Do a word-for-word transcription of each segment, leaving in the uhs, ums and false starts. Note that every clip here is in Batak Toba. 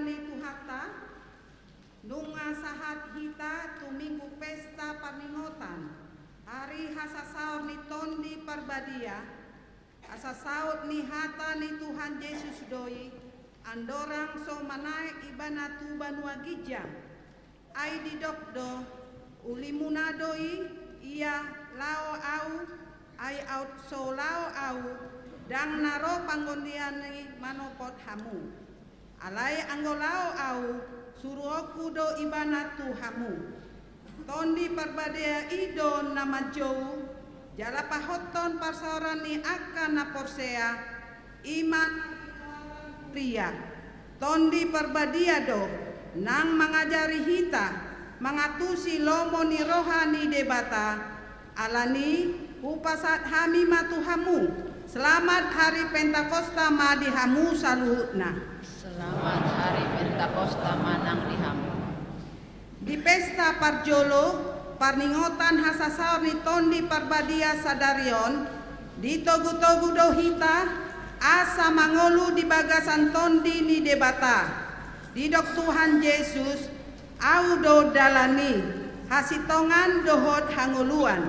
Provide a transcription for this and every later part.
Ni Tuhanta, nunga sahat hita tu minggu pesta parningotan ari hasasaor ni Tondi Parbadia. Asa saut ni hata ni Tuhan Jesus do i, andorang so manaek Ibana tu banua ginjang. Ai didok do: Ulimuna do i, ia laho Ahu, ai aut so laho Ahu, ndang na ro panggondian i manopot hamu. Alai anggo laho Ahu, suruonku do Ibana tu hamu. Tondi Parbadia i do na manjou jala pahothon parsaoran ni angka na porsea, i ma na binoan huria. Tondi Parbadia do nang mangajari hita, mangantusi lomo ni roha ni Debata. Alani, hupasahat hami ma tu hamu: Selamat Hari Pentakosta ma di hamu saluhutna. Selamat Hari Pentakosta ma nang di hamu. Di pesta parjolo parningotan hasasaor ni Tondi Parbadia sadari on, ditogutogu do hita asa mangolu di bagasan Tondi ni Debata. Didok Tuhan Jesus: Ahu do dalan i, hasintongan dohot hangoluan.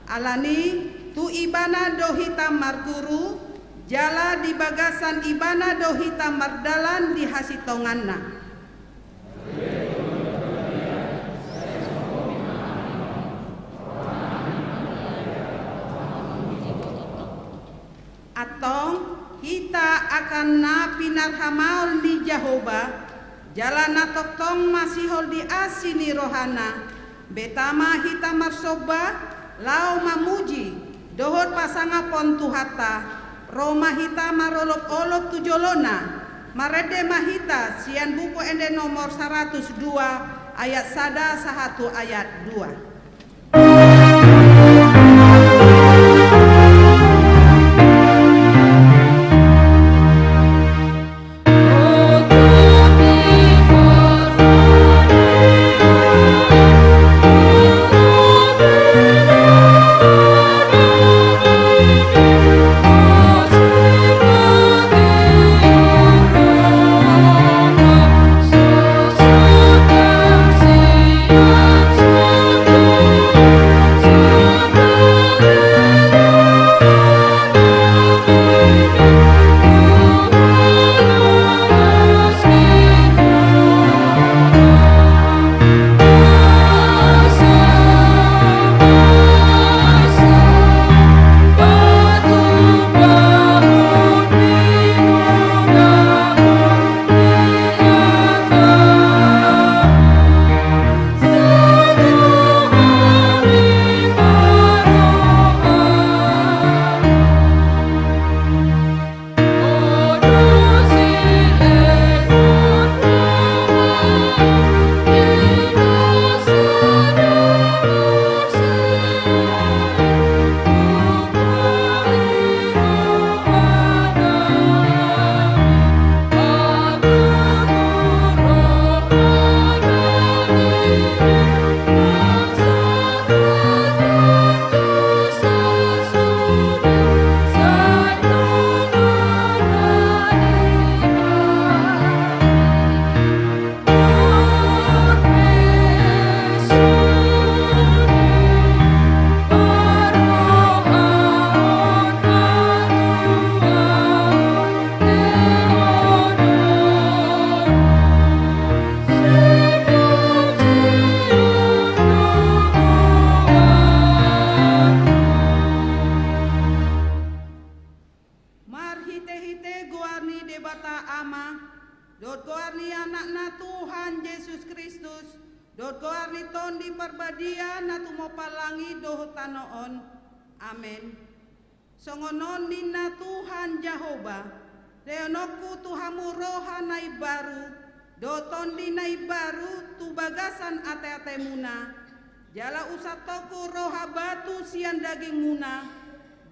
Alani, tu Ibana do hita marguru, jala di bagasan Ibana do hita mardalan di hasintonganna. Antong, hita angka na pinarhamaol ni Jahowa, jala na tongtong masihol di asi ni rohana, beta ma hita marsomba, laho mamuji, dohot pasangaphon Tuhanta. Ro ma hita marolopolop tu jolona. Marende ma hita sian Buku Ende nomor saratus dua, ayat sada sahat tu ayat dua. Marhitehite goar ni Debata Ama, dohot goar ni Anakna Tuhan Jesus Kristus, dohot goar ni Tondi Parbadia na tumompa langit dohot tano on. Amen. Songon on ninna Tuhan Jahowa: Lehononku tu hamu roha na imbaru, dohot tondi na imbaru tu bagasan ateatemuna. Jala usantonku roha batu sian dagingmuna,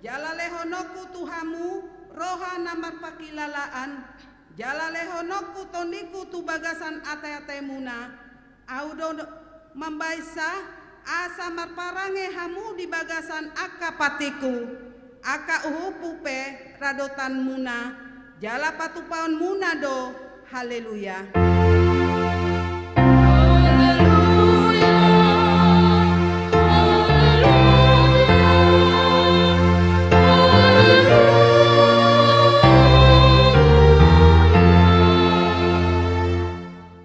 jala lehononku tu hamu roha na marpangkilalaan, jala lehononku tondingku tu bagasan ateatemuna. Ahu do mambahensa, asa marparange hamu di bagasan angka pantingku. Angka uhumhu pe radotanmuna, jala patupaonmuna do Haleluya. Haleluya. Haleluya. Haleluya.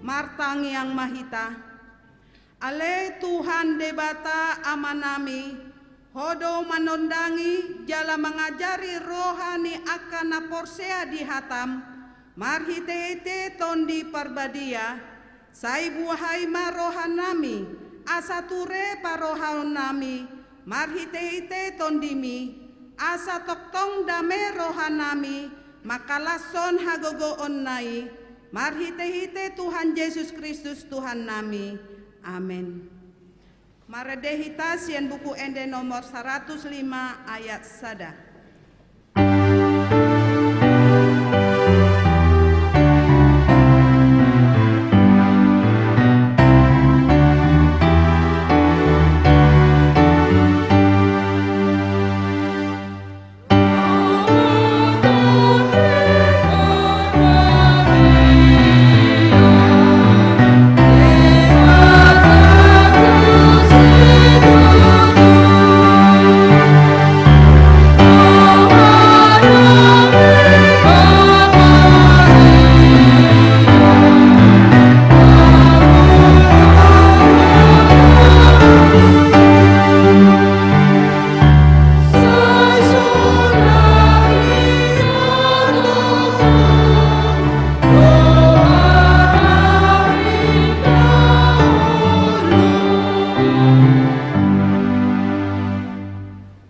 Martangiang ma hita. Ale Tuhan Debata Amanami, Ho do manondangi jala mangajari roha ni angka na porsea di hataM, marhitehite Tondi Parbadia, sai buhai ma rohanami, asa ture parrohaonnami, marhitehite TondiMi, asa tongtong dame rohanami, mangkalashon hagogoonna i, marhitehite Tuhan Jesus Kristus Tuhannami. Amen. Marende hita sian Buku Ende nomor saratus lima ayat sada.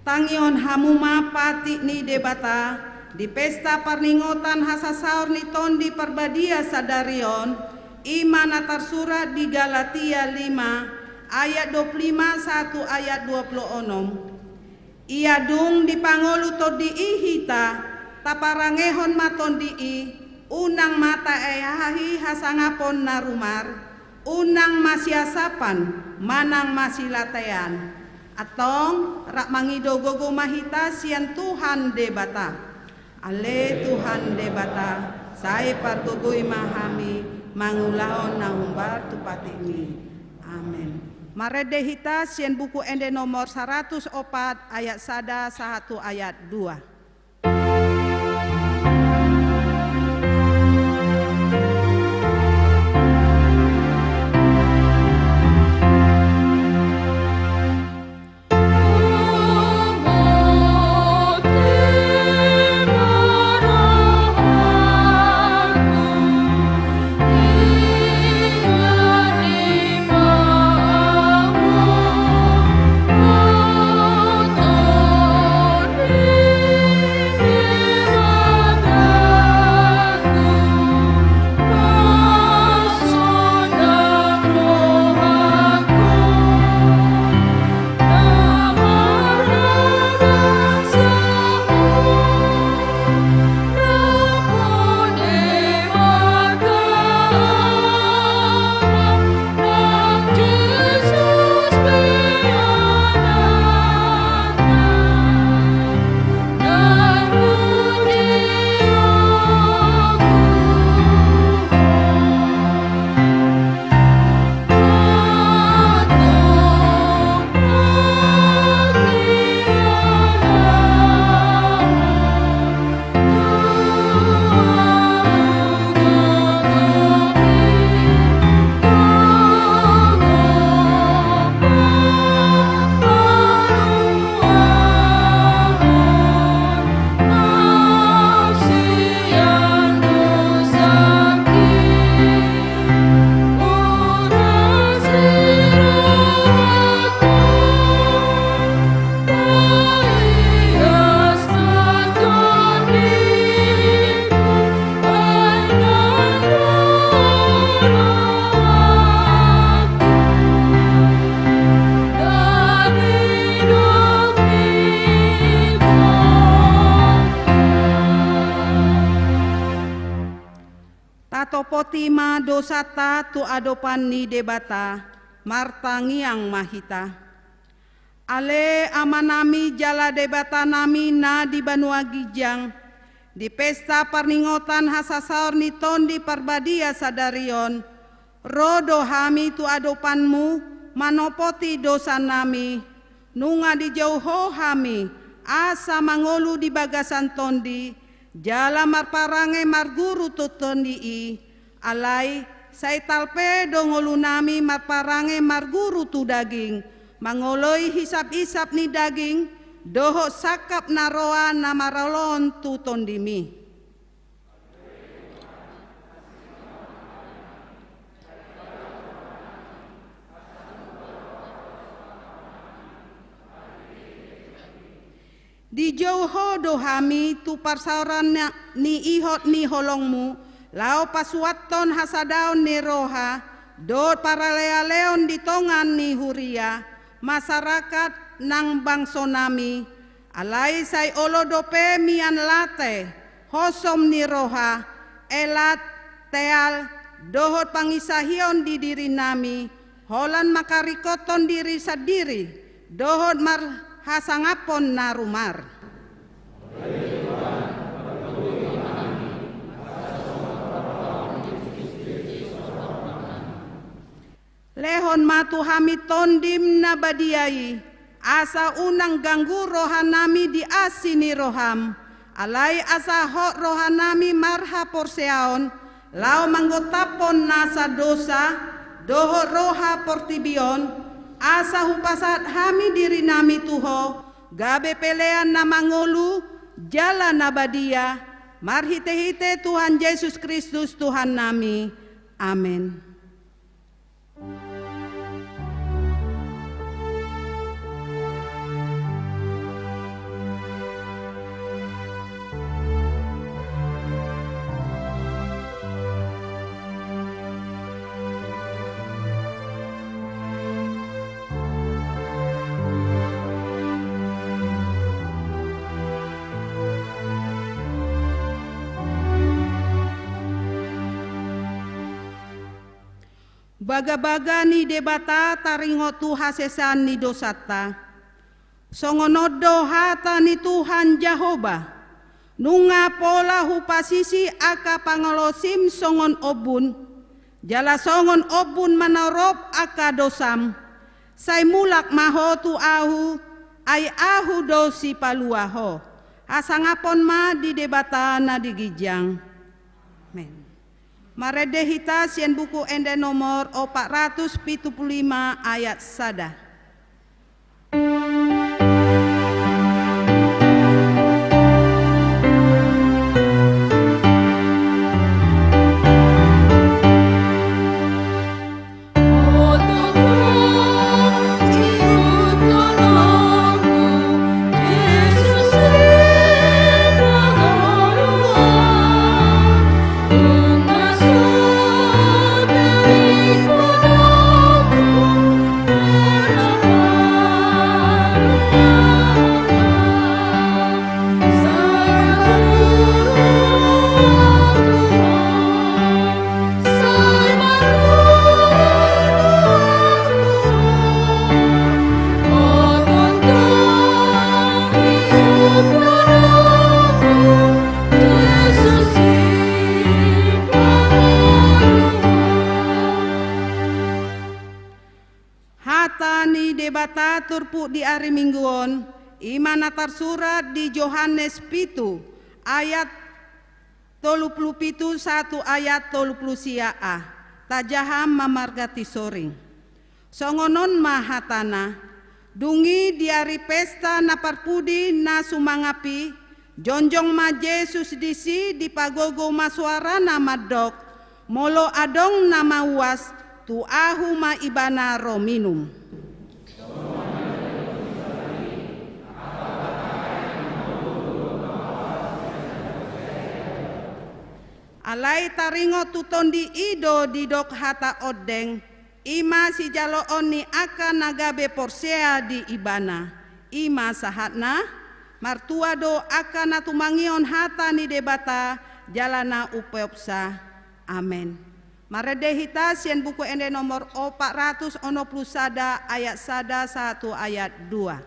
Tangihon hamu ma patik ni Debata di pesta parningotan hasasaor ni Tondi Parbadia sadari on, i ma na tarsurat di Galatia lima ayat dua puluh lima sahat tu ayat dua puluh onom. Ia dung dipangolu Tondi i hita, taparangehon ma Tondi i, unang ma taeahi hasangapon na rumar, unang masiasapan manang masilatean. Antong rap mangido gogo ma hita sian Tuhan Debata. Ale Tuhan Debata, sai pargogoi ma hami mangulahon na hombar tu patikMi. Amen. Marende hita sian Buku Ende nomor saratus opat ayat sada sahat tu ayat dua. Tatopoti ma dosanta tu adopan ni Debata, martangiang ma hita. Ale Amanami jala Debatanami na di banua ginjang, Di pesta parningotan hasasaor ni Tondi Parbadia sadari on, ro do hami tu adopanmu manopoti dosanami, nunga dijou Ho hami asa mangolu di bagasan Tondi, jala marparange marguru tu Tondi i. Alai sai talpe do ngolunami marparange marguru tu daging, mangoloi hisap-hisap ni daging dohot sangkap na roa na maralohon tu Tondimi. Dijou Ho do hami tu parsaoran na-, ni ihot ni holongmu, laho pasuanhon hasadaon ni roha dohot paralealeon di tonga ni huria, masarakat nang bangsonami. Alai sai olo dope mian late, hosom ni roha, elat, teal, dohot pangisahion di dirinami, holan mangkaringkothon diri sandiri dohot marhasangaphon na rumar. Lehon ma tu hami Tondim na badia i, asa unang ganggu rohanami di asi ni roham, alai asa hot rohanami marhaporseaon, laho manggontaphon nasa dosa dohot roha portibi on, asa hupasahat hami dirinami tu Ho, gabe pelean na mangolu jala na badia, marhitehite Tuhan Jesus Kristus Tuhannami. Amen. Bagabaga ni Debata taringot tu hasesaan ni dosanta. Songon on do hata ni Tuhan Jahowa: Nunga pola hupasisi angka pangolosim songon ombun, jala songon ombun manorop angka dosam. Sai mulak ma ho tu Ahu, ai Ahu do sipalua ho. Hasangaphon ma di Debata na di ginjang. Amen. Marende hita sian Buku Ende nomor opat ratus pitu pulu lima ayat sada. Hata ni Debata turpuk di ari Minggu on, i ma na tarsurat di Johannes pitu ayat tolu pulu pitu sahat tu ayat tolu pulu sia a. Tajaha ma marga Tisoring. Songon on ma hatana: Dung i di ari pesta na parpudi na sumangap i, jongjong ma Jesus disi, dipagogo ma suarana mandok: Molo adong na mauas, tu Ahu ma ibana ro minum. Alai taringot tu Tondi i do didok hata ondeng, i ma sijaloon ni angka na gabe porsea di Ibana. I ma sahatna. Martua do angka na tumangihon hata ni Debata jala na umpeopsa. Amen. Marende hita sian Buku Ende nomor opat ratus onom pulu sada ayat sada sahat tu ayat dua.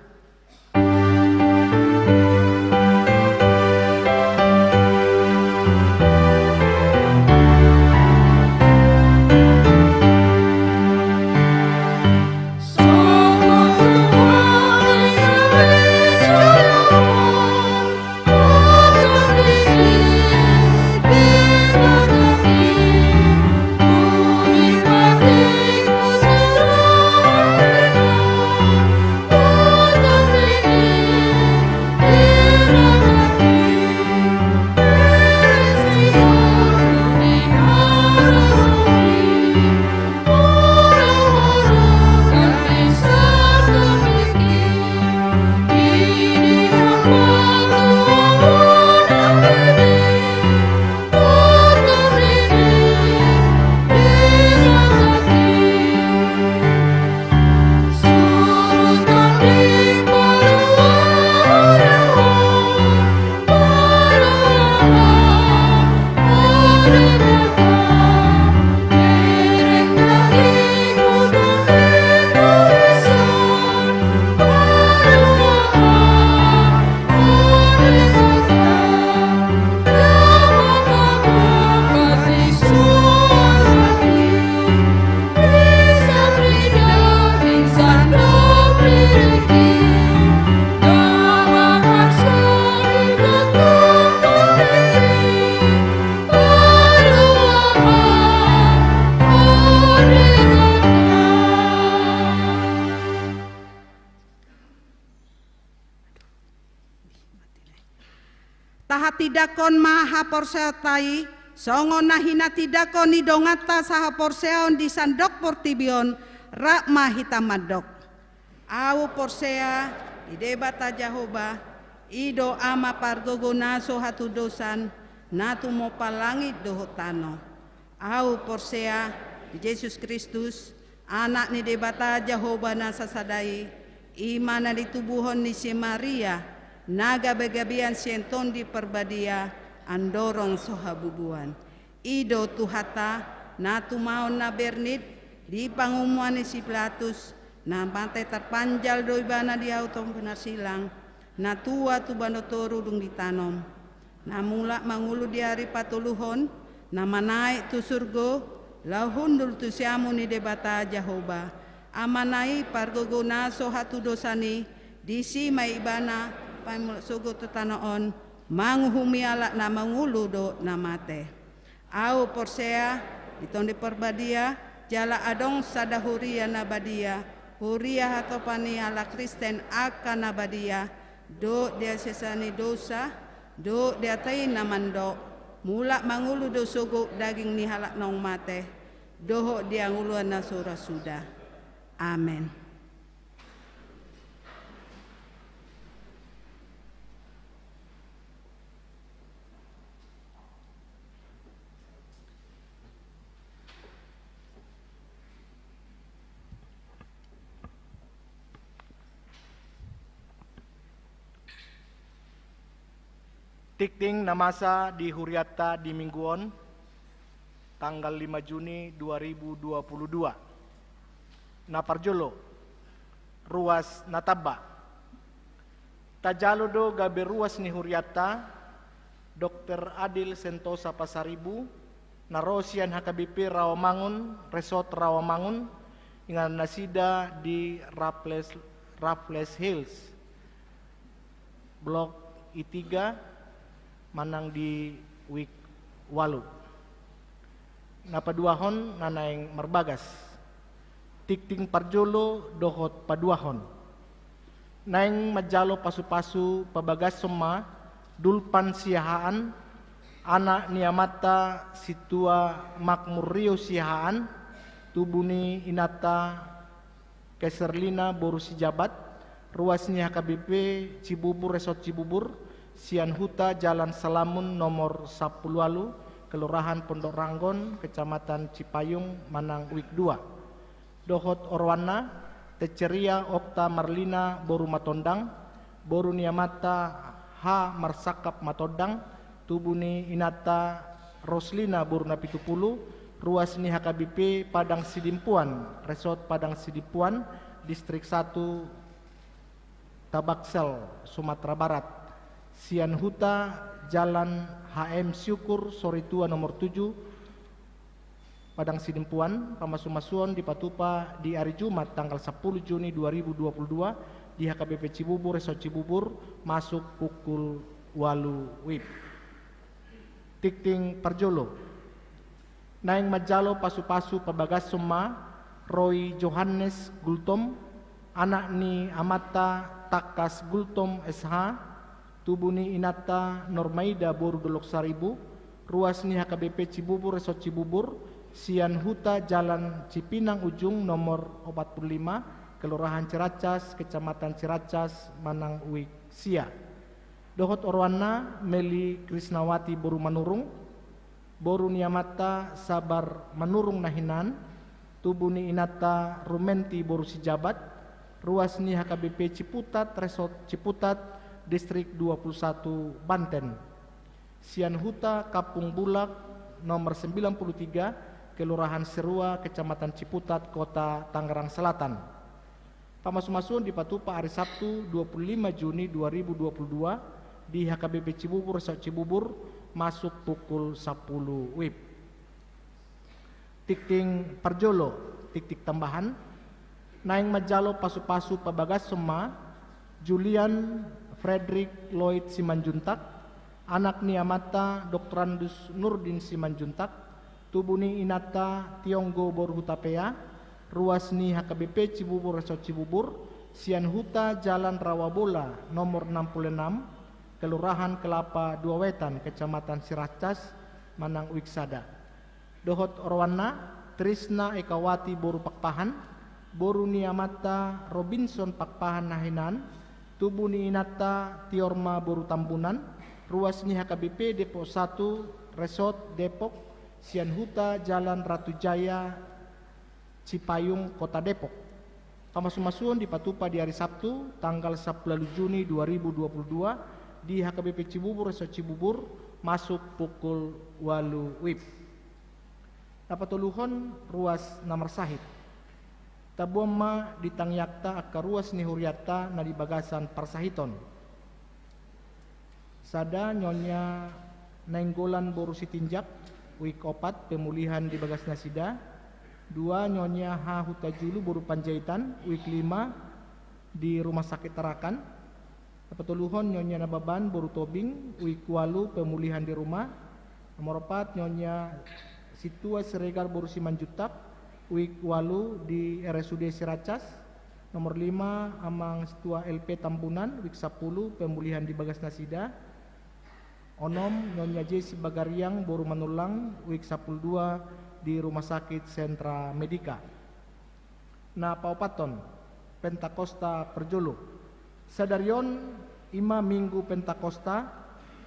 Tindangkon ma haporseaonta i, songon na hinatindangkon ni donganta sahaporseaon di sandok portibi on, rap ma hita mandok. Ahu porsea di Debata Jahowa, i do Ama pargogo na so hatudosan, na tumompa langit dohot tano. Ahu porsea di Jesus Kristus, Anak ni Debata Jahowa na sasada i, i ma na ditubuhon ni si Maria, na gabegabean sian Tondi Parbadia, andorang so habubuan. I do Tuhanta, na tumaon na bernit, di pangomuan ni si Pilatus, na mate tarpanjal do ibana di adopan na silang, na tua tu banua toru dung ditanom. Na mulak mangolu di ari patoluhon, na manaek tu surgo, laho hundul tu siamun ni Debata Jahowa, Amana i pargogo na so hatudosan i, disi ma ibana paimulak sogot tu tano on, manguhumi halak na mangolu dohot na mate. Ahu porsea di Tondi Parbadia, jala adong sada huria na badia, huria hatopan ni halak Kristen angka na badia, dohot di hasesaan ni dosa, dohot di hata i na mandok, mulak mangolu do sogot daging ni halak naung mate, dohot di hangoluan na so ra suda. Amen. Tingting na masa di hurianta di minggu on, tanggal lima Juni dua ribu dua puluh dua. Na parjolo, ruas na tamba. Tajalo do gabe ruas ni hurianta, Dokter Adil Sentosa Pasaribu, na ro sian H K B P Rawamangun, Resort Rawamangun, inganan nasida di Raffles, Raffles Hills, Blok I tiga, manang di Wik ualu. Na paduahon na naeng marbagas. Tingting parjolo dohot paduahon. Naeng manjalo pasupasu pabagason ma Dulpan Siahaan, anak ni amanta Sintua Makmur Rio Siahaan, tubu ni inanta Keserlina boru Sijabat, ruas ni H K B P Cibubur, Resort Cibubur, sian huta Jalan Salamun nomor sampulu ualu, Kelurahan Pondok Ranggon, Kecamatan Cipayung, manang Wik dua. Dohot oroanna, Teceria Okta Marlina boru Matondang, boru ni amanta H Marsangkap Matondang, tubu ni inanta Roslina boru Napitupulu, ruas ni H K B P Padang Sidimpuan, Resort Padang Sidimpuan, Distrik satu, Tabaksel, Sumatera Barat. Sian huta Jalan H M Syukur, Soritua nomor tujuh, Padang Sidimpuan, pamasumasuon dipatupa di ari Jumat tanggal sampulu Juni dua ribu dua puluh dua di H K B P Cibubur, Resort Cibubur, masuk pukul ualu wib. Tingting parjolo. Naeng manjalo pasupasu pabagason ma Roy Johannes Gultom, anak ni amanta Tangkas Gultom S H, tubu ni inanta Normaida boru Dolok Saribu, ruas ni H K B P Cibubur, Resort Cibubur, sian huta Jalan Cipinang Ujung nomor opat pulu lima, Kelurahan Ciracas, Kecamatan Ciracas, manang Wik sia. Dohot oroanna Meli Krisnawati boru Manurung, boru ni amanta Sabar Manurung na hinan, tubu ni inanta Rumenti boru Sijabat, ruas ni H K B P Ciputat, Resort Ciputat, Distrik dua puluh satu Banten. Sian huta Kampung Bulak, nomor sembilan puluh tiga, Kelurahan Sirua, Kecamatan Ciputat, Kota Tangerang Selatan. Pamasumasuon dipatupa ari Sabtu, dua puluh lima Juni dua ribu dua puluh dua, di H K B P Cibubur, Resort Cibubur, masuk pukul sampulu wib. Tingting parjolo, tingting tambahan. Naeng manjalo pasupasu pabagason ma Julian Frederick Lloyd Simanjuntak, anak ni amanta Doktorandus Nurdin Simanjuntak, tubu ni inanta Tionggo boru Hutapea, ruas ni H K B P Cibubur, Resort Cibubur, sian huta Jalan Rawabola nomor enam puluh enam, Kelurahan Kelapa Dua Wetan, Kecamatan Ciracas, manang Uik Sada. Dohot oroanna, Trisna Ekawati boru Pakpahan, boru ni amanta Robinson Pakpahan Nahinan, tubu ni inanta Tiorma boru Tambunan, ruas ni H K B P Depok Satu, Resort Depok, sian huta Jalan Ratu Jaya, Cipayung, Kota Depok. Pamasumasuon dipatupa di ari Sabtu, tanggal sampulu ualu Juni dua ribu dua puluh dua, di H K B P Cibubur, Resort Cibubur, masuk pukul ualu wib. Na patoluhon, ruas na marsahit. Taboan ma di tangiangta angka ruas ni hurianta na di bagasan parsahiton. Sada, Nyonya Nainggolan boru Sitinjak, Uik Opat, pemulihan di bagas nasida. Dua, Nyonya H. Hutajulu boru Panjaitan, Uik Lima, di Rumah Sakit Tarakan. Na patoluhon, Nyonya Nababan boru Tobing, Uik Ualu, pemulihan di rumah. Nomor opat, Nyonya Situa Siregar boru Simanjuntak, Uik Ualu, di R S U D Ciracas. Nomor lima, Amang Situa L P Tambunan, Uik Sampulu, pemulihan di bagas nasida. Onom, Nyonya Jesi Bagariang boru Manullang, Uik Sampulu Dua, di Rumah Sakit Sentra Medika. Na paopathon, Pentakosta parjolo. Sadari on i ma Minggu Pentakosta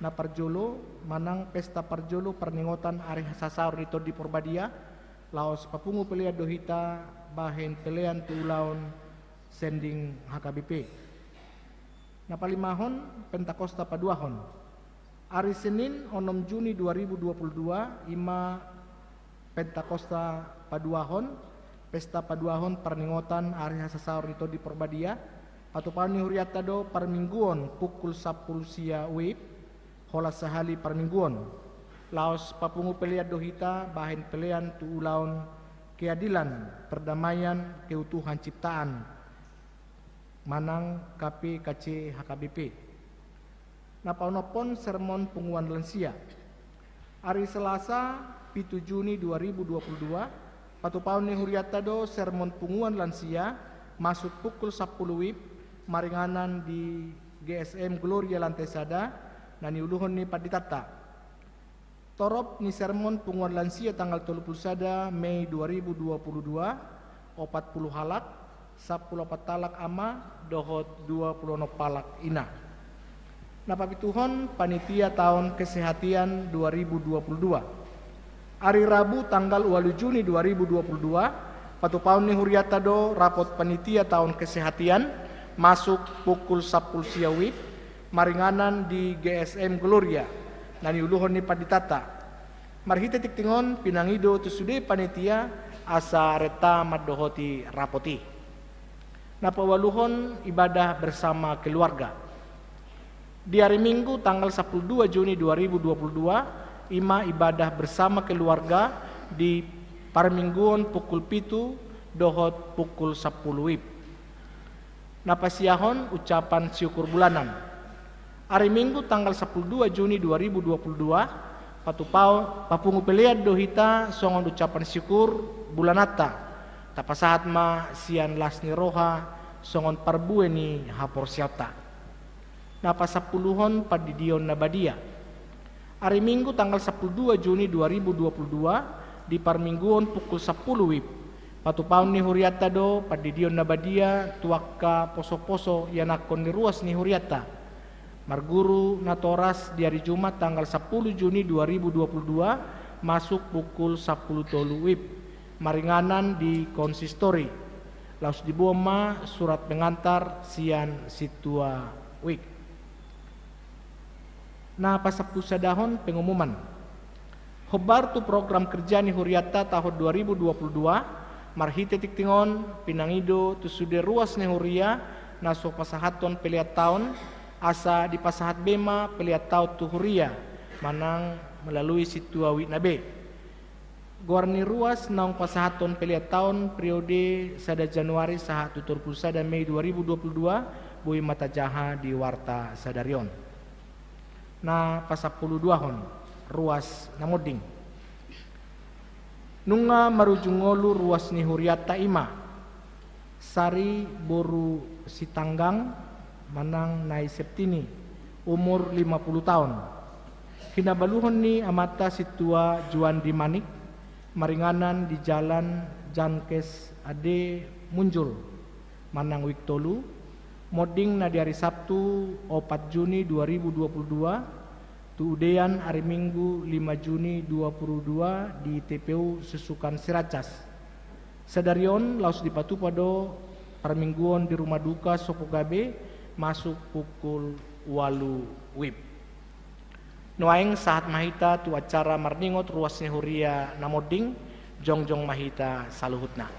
na parjolo, manang pesta parjolo parningotan ari hasasaor ni Tondi Porbadia, laos papungu pelean do hita bahen pelean tu ulaon sending H K B P. Na palimahon, Pentakosta paduahon. Ari Senin, onom Juni dua ribu dua puluh dua, i ma Pentakosta paduahon, pesta paduahon parningotan ari hasasaor ni Tondi Porbadia. Patupaon ni hurianta do parmingguon pukul sampulu sia wib, holan sahali parmingguon. Laos papungu pelean do hita bahen pelean tu ulaon keadilan, perdamaian, keutuhan ciptaan, manang K P K C H K B P. Na paonomhon, sermon punguan lansia. Ari Selasa, pitu Juni dua ribu dua puluh dua, patupaon ni hurianta do sermon punguan lansia, masuk pukul sampulu wib, maringanan di G S M Gloria lantai sada, na niuluhon ni panditanta. Torop ni sermon punguan lansia tanggal tolu pulu sada Mei dua ribu dua puluh dua, opat pulu halak, sampulu opat halak ama, dohot dua pulu onom halak ina. Na papituhon, panitia taon kesehatian dua ribu dua puluh dua. Ari Rabu tanggal ualu Juni dua ribu dua puluh dua, patupaon ni hurianta do rapot panitia taon kesehatian, masuk pukul sampulu sia wib, maringanan di G S M Gloria, na niuluhon ni panditanta. Marhite tingting on pinangido tu sude panitia asa renta mandohoti rapot i. Na paualuhon, ibadah bersama keluarga. Di ari Minggu tanggal sampulu dua Juni dua ribu dua puluh dua, i ma ibadah bersama keluarga di parmingguon pukul pitu dohot pukul sampulu wib. Na pasiahon, ucapan syukur bulanan. Ari Minggu tanggal sampulu dua Juni dua ribu dua puluh dua, patupao-, papungu pelean do hita songon ucapan syukur bulananta. Tapasahat ma sian las ni roha songon parbue ni haporseaonta. Na pasampuluhon, pandidion na badia. Ari Minggu tanggal sampulu dua Juni dua ribu dua puluh dua, di parmingguon pukul sampulu wib, patupaon ni hurianta do pandidion na badia tu angka poso-poso ianakhon ni ruas ni hurianta. Marguru natoras di ari Jumat tanggal sampulu Juni dua ribu dua puluh dua, masuk pukul sampulu tolu wib, maringanan di konsistori. Laos diboan ma surat pengantar sian sintua wib. Na pasampulu sadahon, pengumuman. Hombar tu program kerja ni hurianta tahun dua ribu dua puluh dua, marhite tingting on pinangido tu sude ruas ni huria na so pasahathon pelean taon, asa dipasahat be ma pelean taon tu huria, manang melalui sintua wibna be. Goar ni ruas naung pasahathon pelean taon periode sada Januari sahat tu tolu pulu sada Mei dua ribu dua puluh dua, boi ma tajaha di warta sadari on. Na pasampulu duahon, ruas na monding. Nunga marujung ngolu ruas ni hurianta, i ma Sari boru Sitanggang manang Nai Septini, Umur lima puluh taon. Hinabaluhon ni amanta Sintua Juandi Manik, maringanan di Jalan Jankes Ade Munjul, manang Wik tolu, monding na di ari Sabtu, opat Juni dua ribu dua puluh dua, tu udean ari Minggu, lima Juni dua puluh dua, di T P U Susukan Sirancas. Sadari on laos dipatupa do parmingguon di rumah duka Sopo Gabe masuk pukul ualu wib. Nuaeng sahat ma hita tu acara marningot ruas ni huria na monding, jongjong ma hita saluhutna.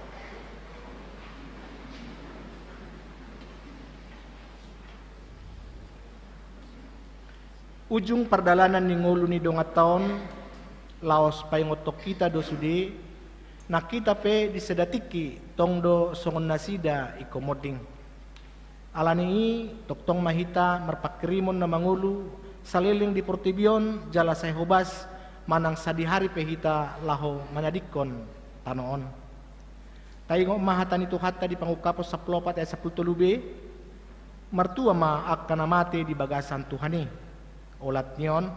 Ujung pardalanan ni ngolu ni donganta on, laos paingothon hita do sude, nang hita pe di sada tingki tong do songon nasida ingkon monding. Ala ni i, tongtong ma hita marpangkirimon na mangolu saleleng di portibi on jala sai hobas manang sadihari pe hita laho manyadingkon tano on. Taingot ma hata ni Tuhanta di Pangungkapon sampulu opat ayat sampulu tolu b, martua ma angka na mate di bagasan Tuhan i. Olat ni on,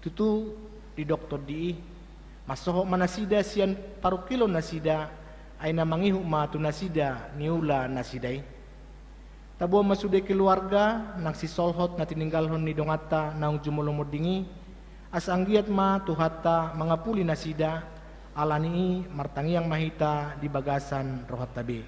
tutu didok tondi i, mansohot ma nasida sian parungkilon nasida, ai na mangihut ma tu nasida niula nasida i. Taboan ma sude keluarga nang sisolhot na tininggalhon ni donganta naung jumolo monding i, asa anggiat ma Tuhanta mangapuli nasida. Ala ni i martangiang ma hita di bagasan rohanta be.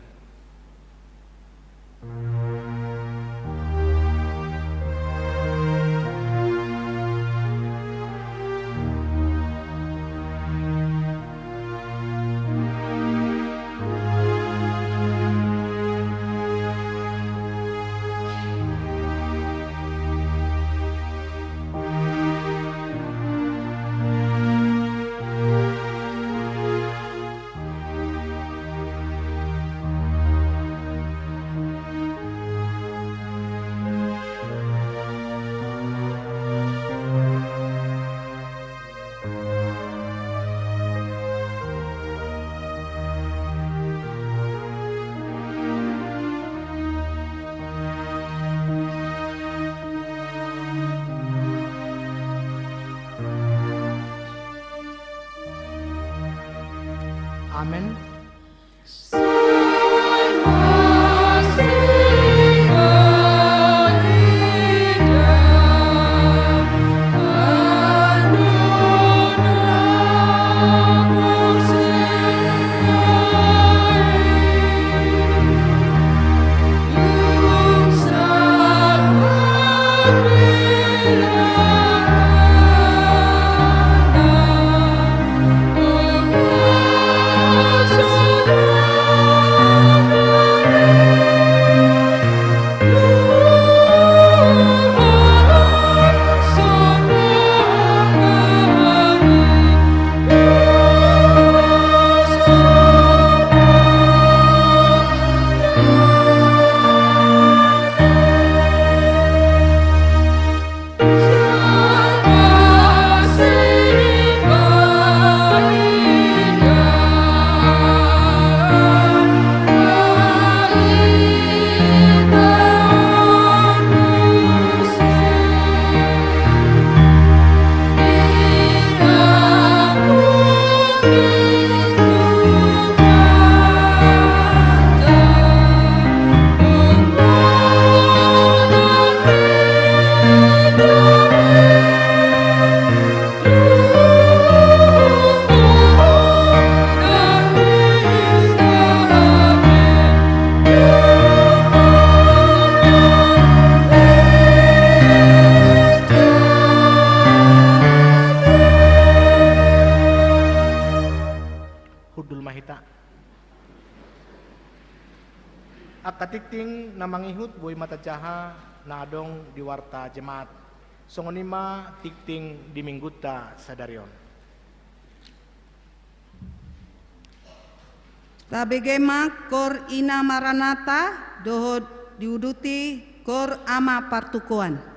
Amen. Hundul ma hita. Angka tingting na mangihut boi ma tajaha na adong di Warta Jemaat. Songon i ma tingting di Minggunta sadari on. Tabege ma kor Ina Maranata dohot diuduti kor Ama Partukoan.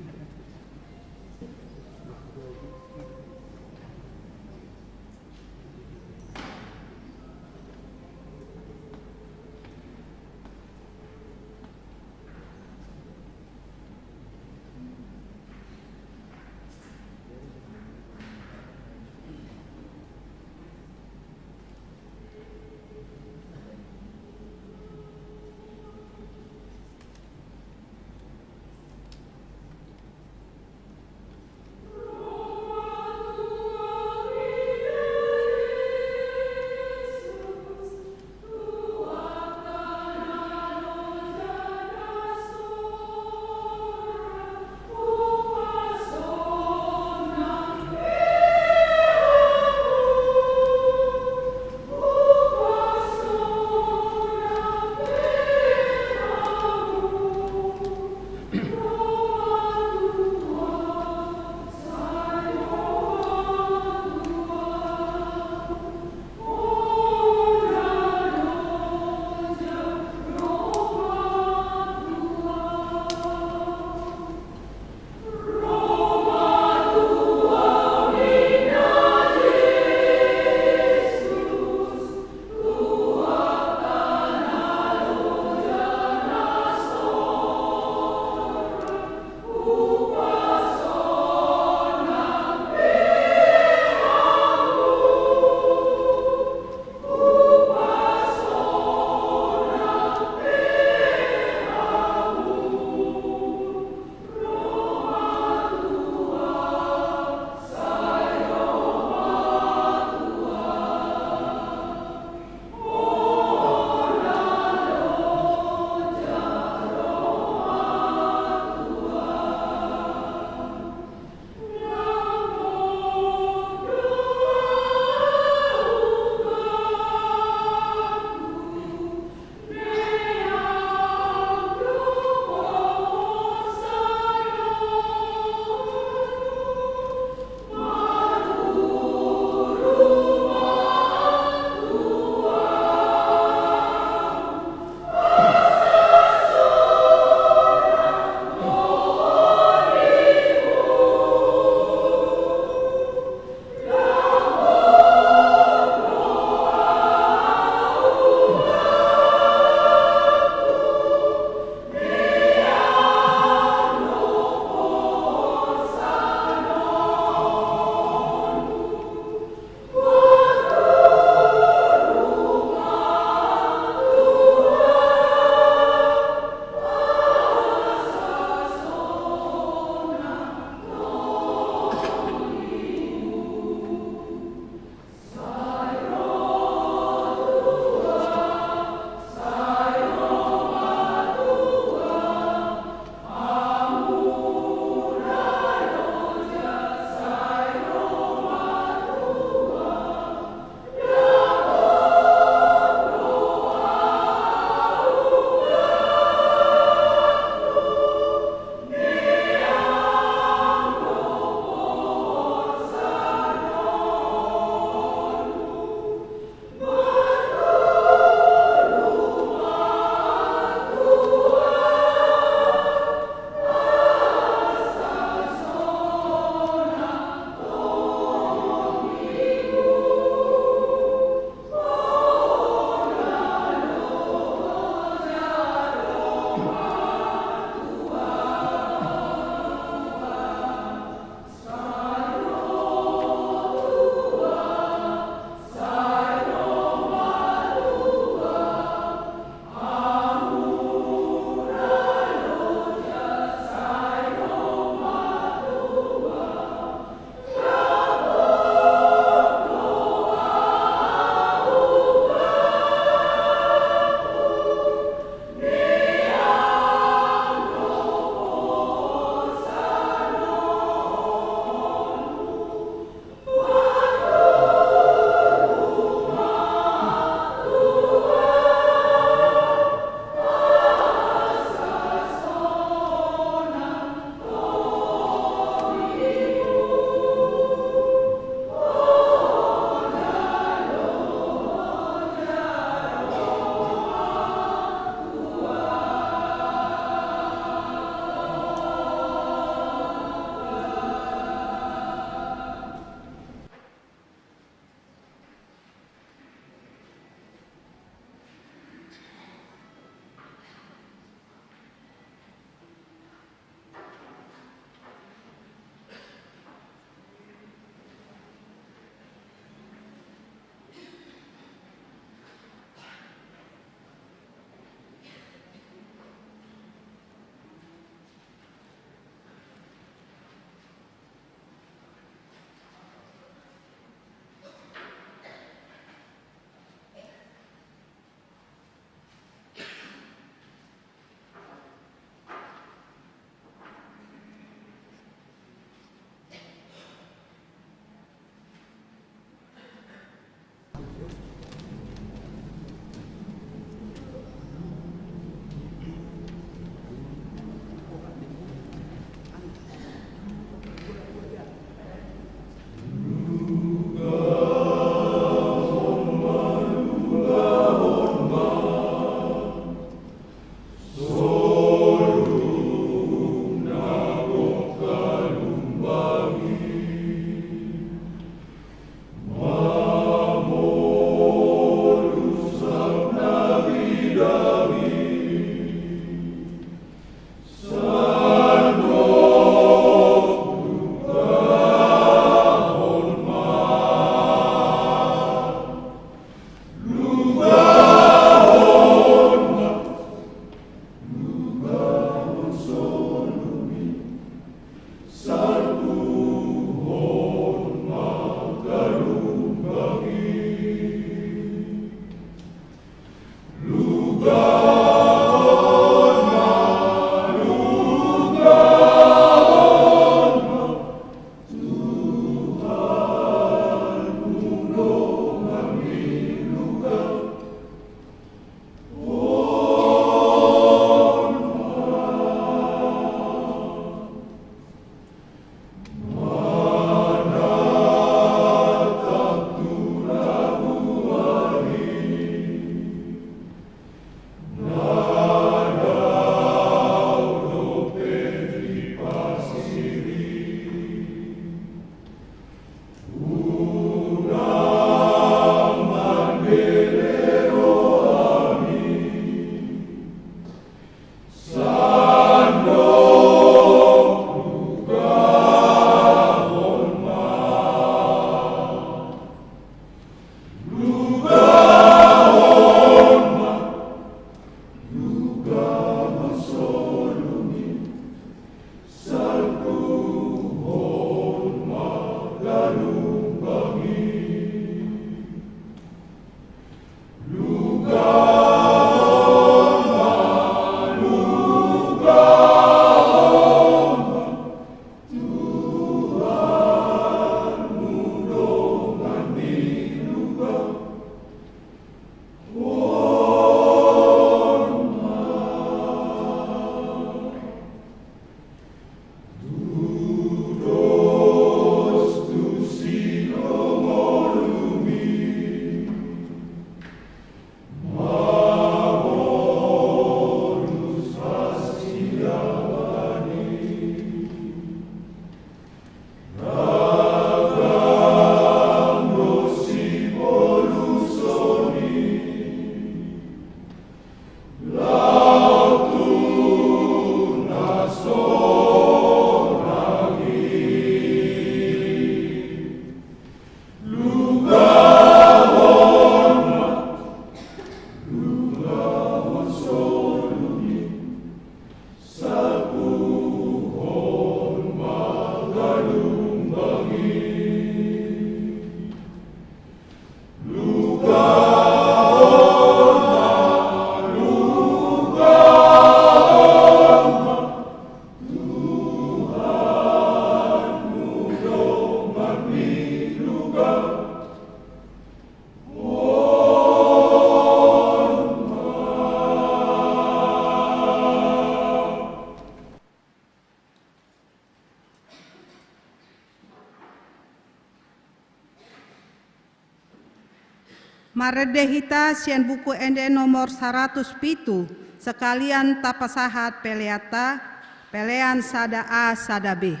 Marende hita sian Buku Ende nomor saratus pitu, sekalian tapasahat peleanta, pelean sada A sada B.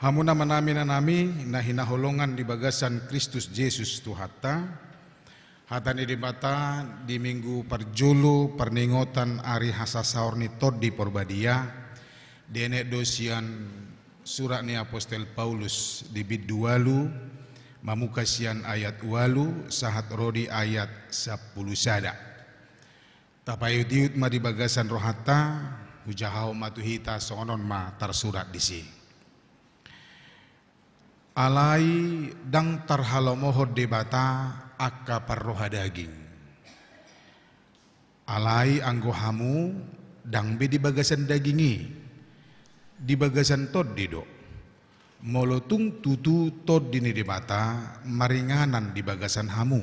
Hamu na manami na nami, na hinaholongan di bagasan Kristus Jesus Tuhanta, hata ni Debata di minggu parjolo parningotan ari hasasaor ni Tondi Porbadia, dienet do sian surat ni apostel Paulus di bindu ualu, mamungka sian ayat ualu sahat ro di ayat sampulu sada. Tapaihutihut ma di bagasan rohanta, hujahahon ma tu hita songon on ma tarsurat disi. Alai ndang tarhalomohon Debata angka parroha daging. Alai anggo hamu ndang be di bagasan daging i, di bagasan Tondi do. Molo tung tutu Tondi ni Debata maringanan di bagasan hamu.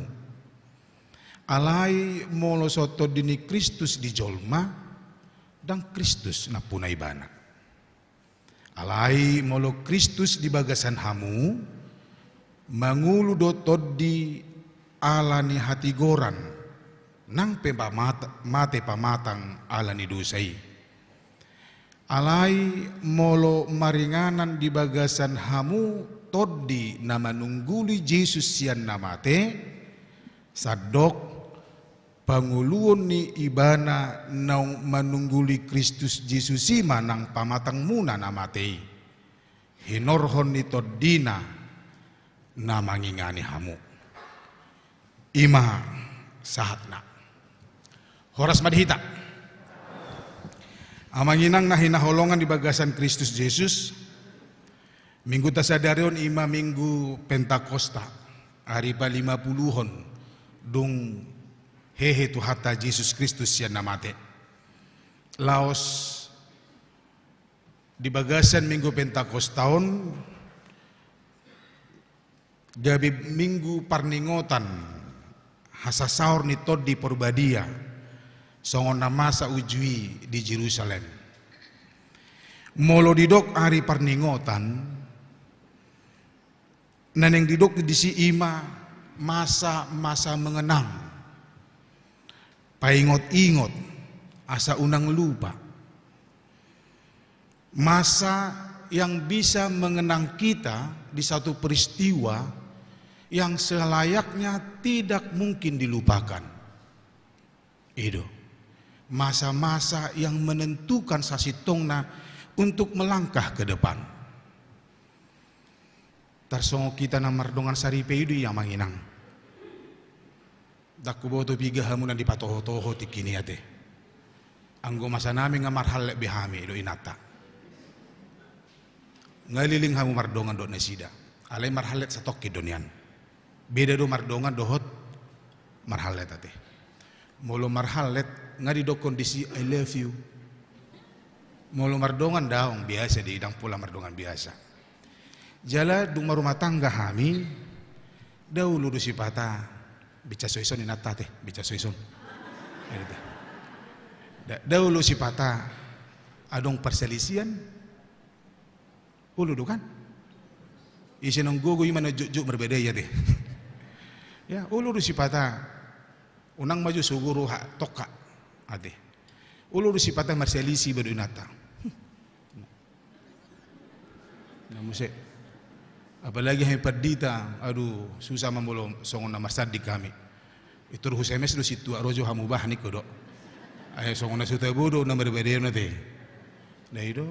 Alai molo so Tondi ni Kristus di jolma, ndang Kristus nampuna ibana. Alai molo Kristus di bagasan hamu, mangolu do Tondi ala ni hatigoran, nang pe pamat-, mate pamatang ala ni dosa i. Alai molo maringanan di bagasan hamu Tondi na manungguli Jesus sian na mate, sandok pangoluon ni Ibana naung manungguli Kristus Jesus i ma nang pamatangmuna na mate i. Hinorhon ni Tondina na mangingani hamu. I ma sahatna. Horas ma di hita. Amang inang na hinaholongan di bagasan Kristus Jesus, mingguta sadari on i ma minggu Pentakosta, ari palimapulohon dung hehe Tuhanta Jesus Kristus sian na mate. Laos di bagasan minggu Pentakosta on, gabe minggu parningotan hasasaor ni Tondi Porbadia, songon na masa uju i di Jerusalem. Molo didok ari parningotan, na naeng didok disi i ma masa-masa mengenang, paingot-ingot, asa unang lupa. Masa yang bisa mengenang kita di satu peristiwa yang selayaknya tidak mungkin dilupakan. I do. Masa-masa yang menentukan sasintongna untuk melangkah ke depan. Tarsongon hita na mardongan saripe i do i, amang inang. Ndang huboto piga hamu na dipatohotoho tingki i ate. Anggo masa nami nga marhallet be hami dohot inanta. Nga leleng hamu mardongan dohot nasida. Alai marhallet satongkin do nian. Beda do mardongan dohot marhallet ate. Molo marhallet nga didokkon disi I love you. Molo mardongan daong biasa do i, ndang pola mardongan biasa. Jala dung marumah tangga hami, nda olo do sipata, bica so ison inanta ate, bica so ison. Nda, nda olo sipata adong parsalisian, olo do kan? Ise naung gogo i ma na jotjot marbadai ate. Ya, olo do sipata, unang ma jo so guru ha tongka ate. Olo do sipata marsalisi iba dohot inanta. Na muse. Apalagi hami pandita, aduh, susah ma molo songon na marsanding hami. Itor hu S M S do sintua ro jo hamu bah ningku do. Ai songon na so tabo do na marbadai on ate. Nda i do.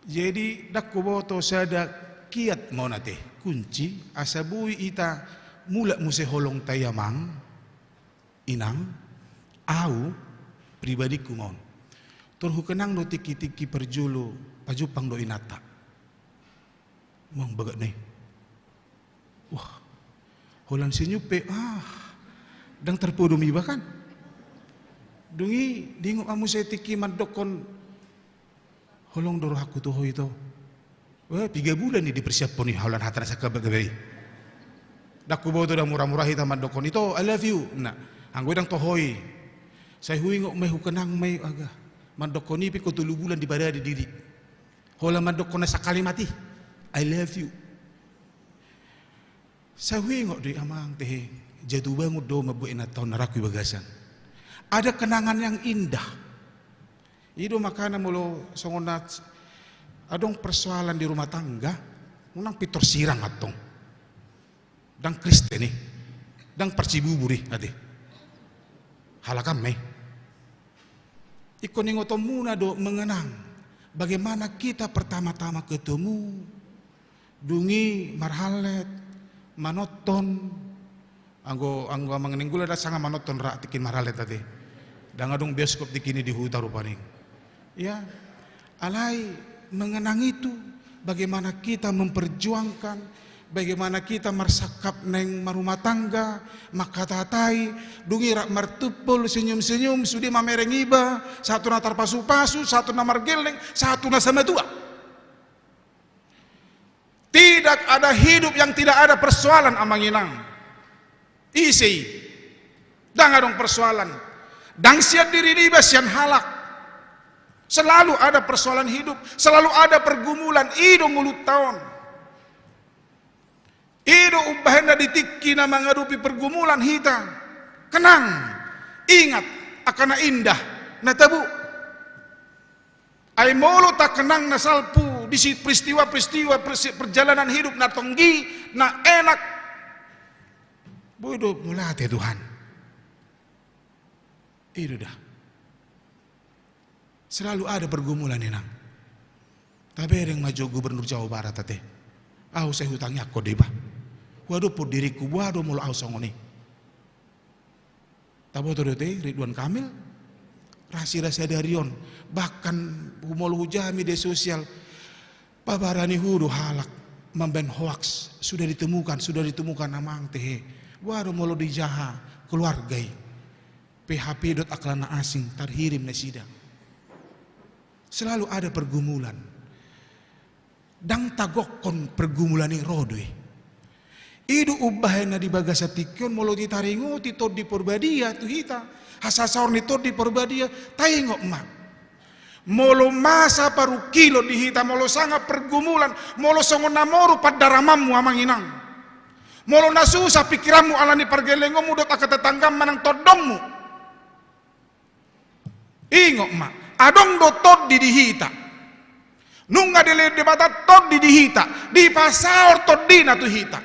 Jadi ndang huboto sada kiat ma on ate, kunci, asa boi hita mulak muse holong ta i amang. Inang, au pribadingku ma on. Tor hukenang do tingki-tingki parjolo pajumpang dohot inanta. Mang bagatna i. Wah, holan senyum pe, ah, ndang tarpodom iba kan. Dung i diingot ma muse tingki mandokkon, holong do rohangku tu ho ito. Wah, piga bulan i dipersiaphon i holan hata na sangkabagaba i. Ndang huboto da mura-mura hita mandokkon ito, I love you. Na, anggo i ndang toho i. Sai huingot ma i, hukenang ma i, aga. Mandokkon i pe ingkon tolu bulan diparade diri. Holan mandokkon na sakalimat i, I love you. Sai huingot do i amang tehe, jatuh bangun do mambuat inanta on na rangku i bagasan. Ada kenangan yang indah. I do makana molo songon na Adong persoalan di rumah tangga, unang pintor sirang antong. Ndang Kristen i, ndang par Cibubur i, ate. Halak an ma i. Ingkon ingotonmuna do mengenang bagaimana kita pertama-tama ketemu, dung i marhallet, manonton, anggo, anggo Amang Nainggolan da sanga manonton ra tingki marhallet ate. Ndang adong bioskop tingki i di huta rupani. Ya, alai mengenang itu, bagaimana kita memperjuangkan, bagaimana kita marsangkap naeng marumah tangga, manghatai, dung i rap martumpol, senyum-senyum, sude mamereng iba, satu na tarpasu-pasu, satu na margelleng, satu na sama tua. Tidak ada hidup yang tidak ada persoalan, Amang Inang. Ise i? Ndang adong persoalan. Ndang sian diri niba, sian halak. Selalu ada persoalan hidup, selalu ada pergumulan. I do ngolunta on. I do umbahen na di tingki na mangadopi pergumulan hita, kenang, ingat, angka na indah na tabo. Ai molo takenang na salpu di si peristiwa-peristiwa persi-, perjalanan hidup na tonggi, na enak, boi do mauliate Tuhan. I do da. Selalu ada pergumulan, Inang. Tabereng ma jo Gubernur Jawa Barat ate. Ahu sai hutangiangkon do iba. Huadophon diringku, boha do molo ahu songon i. Taboto do ate Ridwan Kamil, rasirasa dari on, bahkan molo hujaha media sosial, pabarani hu do halak mambaen hoaks, sudah ditemukan, sudah ditemukan amang tehe. Boha do molo dijaha keluarga i. P H P dohot angka na asing, tarhirim nasida. Selalu ada pergumulan. Ndang tagokkon pergumulan i ro do i. I do umbahen na di bagasan tingki on molo ditaringoti Tondi Porbadia tu hita, hasasaor ni Tondi Porbadia, taingot ma. Molo masa parungkilon di hita, molo sanga pergumulan, molo songon na moru pandaramanmu Amang Inang. Molo na susa pikiranmu ala ni pargellengonmu dohot angka tetanggamu manang tondongmu. Ingot ma, adong do Tondi di hita. Nunga dilehon Debata Tondi di hita, dipasaor Tondina tu hita.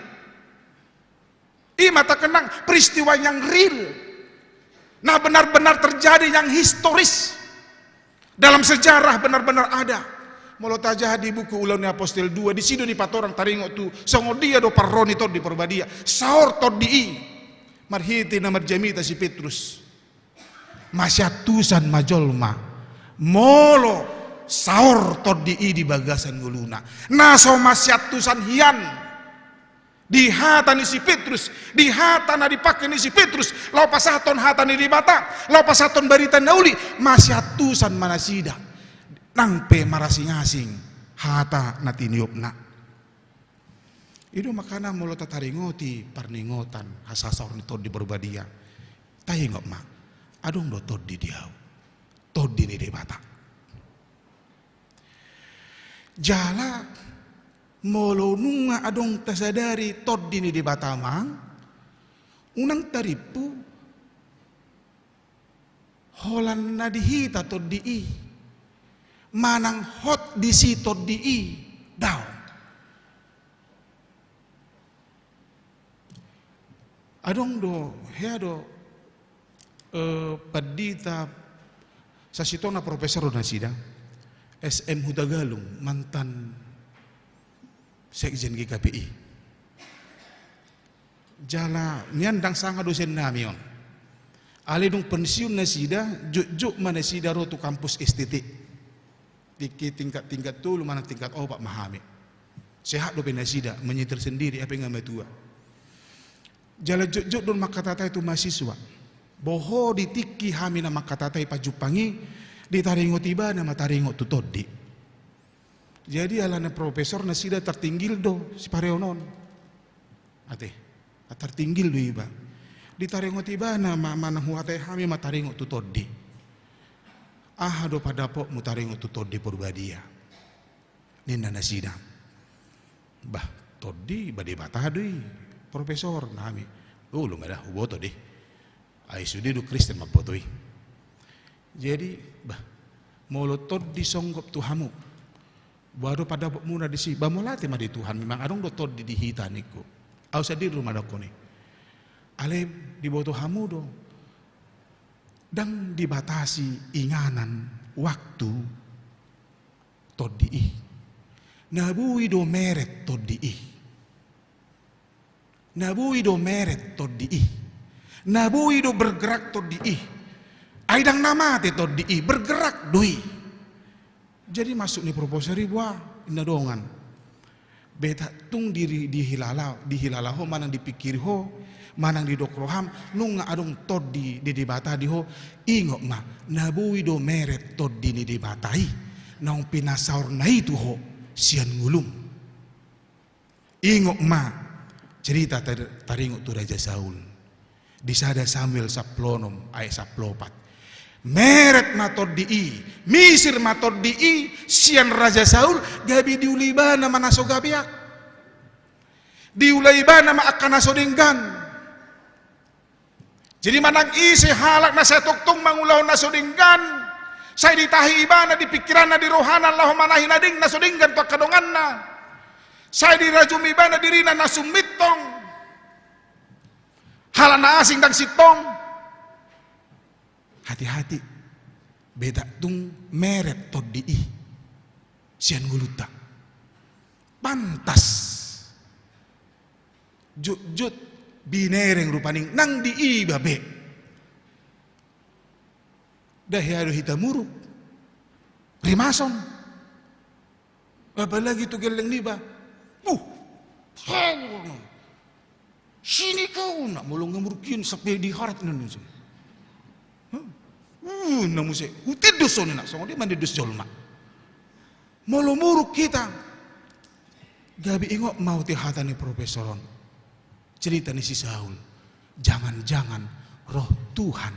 I ma takenang peristiwa yang real. Nah, benar-benar terjadi, yang historis. Dalam sejarah benar-benar ada. Molo tajaha di buku Ulaon ni Apostel dua, disi do dipatorang taringot tu songon dia do parro ni Tondi Porbadia. Saor Tondi i marhite na marjamita si Petrus. Masiantusan ma jolma molo saor Tondi i di bagasan ngoluna. Na so masiantusan hian di hata ni si Petrus, di hata na dipake ni si Petrus, laho pasahathon hata ni Debata, laho pasahathon barita na uli, masiantusan ma nasida. Nang pe marasing-asing hata na tiniopna. I do makana molo tataringoti parningotan hasasaor ni Tondi Porbadia, taingot ma, adong do Tondi di ahu, Tondi ni Debata. Jala molo nunga adong tasadari Tondi ni Debata, Amang, unang tarimpu holan na di hita Tondi i, manang hot disi Tondi i, daong. Adong do, hea do, eh, pandita, sasintongna profesor do nasida, S M Hutagalung, mantan sekjen G K P I. Jala nian ndang sanga dosen nami on. Alai dung pensiun nasida, jotjot ma nasida ro tu kampus S T T. Tingki tingkat, tingkat tolu manang tingkat opat ma hami. Sehat dope nasida, menyetir sendiri, ai pe nga matua. Jala jotjot do on mangkatatai tu mahasiswa. Boha di tingki hami na mangkatatai pajumpang i, ditaringoti ibana ma taringot tu Tondi. Jadi alana profesor nasida tartinggil do sipareon on. Ate, tartinggil do iba. Ditaringoti ibana ma, manang huhatai hami ma taringot tu Tondi. Aha do pandapotmu taringot tu Tondi Porbadia? Ninna nasida. Bah, Tondi, bah, Debata do i, profesor, ninna hami. Olo ma da, huboto do i. Ai sude do Kristen mamboto i. Jadi, bah, molo Tondi songgop tu hamu, Boha do pandapotmuna disi? Ba mauliate ma di Tuhan, memang adong do tondi di hita ningku. Au sandiri do mandokkon i. Alai diboto hamu do, ndang dibatasi inganan waktu tondi i. Na boi do meret tondi i. Na boi do meret tondi i. Na boi do bergerak tondi i. Ai ndang na mate tondi i, bergerak do i. Jadi maksud ni proposal i boha, inna dongan. Beta tung di, dihilala, dihilala ho, manang dipikiri ho, manang didok roham, nunga adong tondi ni Debata di ho, ingot ma, na boi do meret tondi ni Debata i, naung pinasaorna i tu ho, sian ngolum. Ingot ma, cerita tar-, taringot tu Raja Saul. Di sada Samuel sampulu onom ayat sampulu opat. Meret ma tondi i, misir ma tondi i, sian Raja Saul, gabe diula ibana ma na so gabeak. Diula ibana ma angka na so denggan. Jadi manang ise halak na sai tongtong mangulahon na so denggan, sai ditahi ibana di pikiranna, di rohana, laho manahi na deng, na so denggan tu angka donganna. Sai dirajumi ibana dirina na sumintong. Halak na asing ndang sintong. Hati-hati. Beta tung meret tondi i sian ngolunta. Pantas. Jotjot binereng rupani nang diiba be. Nda hea do hita muruk. Rimason. Apalagi tu gelleng niba. Buh. Sini kau, na molo nga muruk i sampe diharat na nusum. Huh? Uh, na muse. Hutindus songon i na, songon dia mandindus jolma. Molo muruk hita, gabe ingot ma au tu hata ni profesor on. Cerita ni si Saul. Jangan-jangan roh Tuhan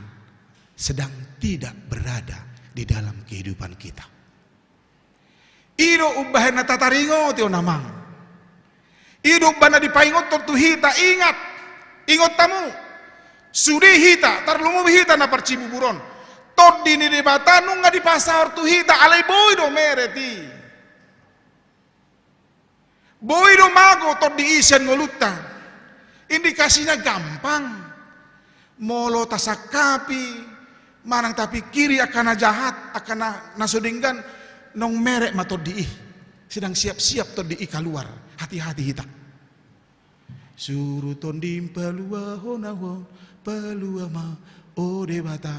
sedang tidak berada di dalam kehidupan kita. I do umbahen na tataringoti on, amang. I do umbahen na dipaingothon tu hita, ingat. Ingot hamu. Sude hita, tarlumobi hita na parcibubur on. Tondi ni Debata nunga dipasaor tu hita, alai boi do meret i. Boi do mago tondi i sian ngolunta. Indikasina gampang. Molo tasangkapi, manang tapikiri angka na jahat, angka na, na so denggan, naung meret ma tondi i. Sedang siap-siap tondi i kaluar. Hati-hati hita. Suru tondim paluahon ahu, palua ma, o Debata.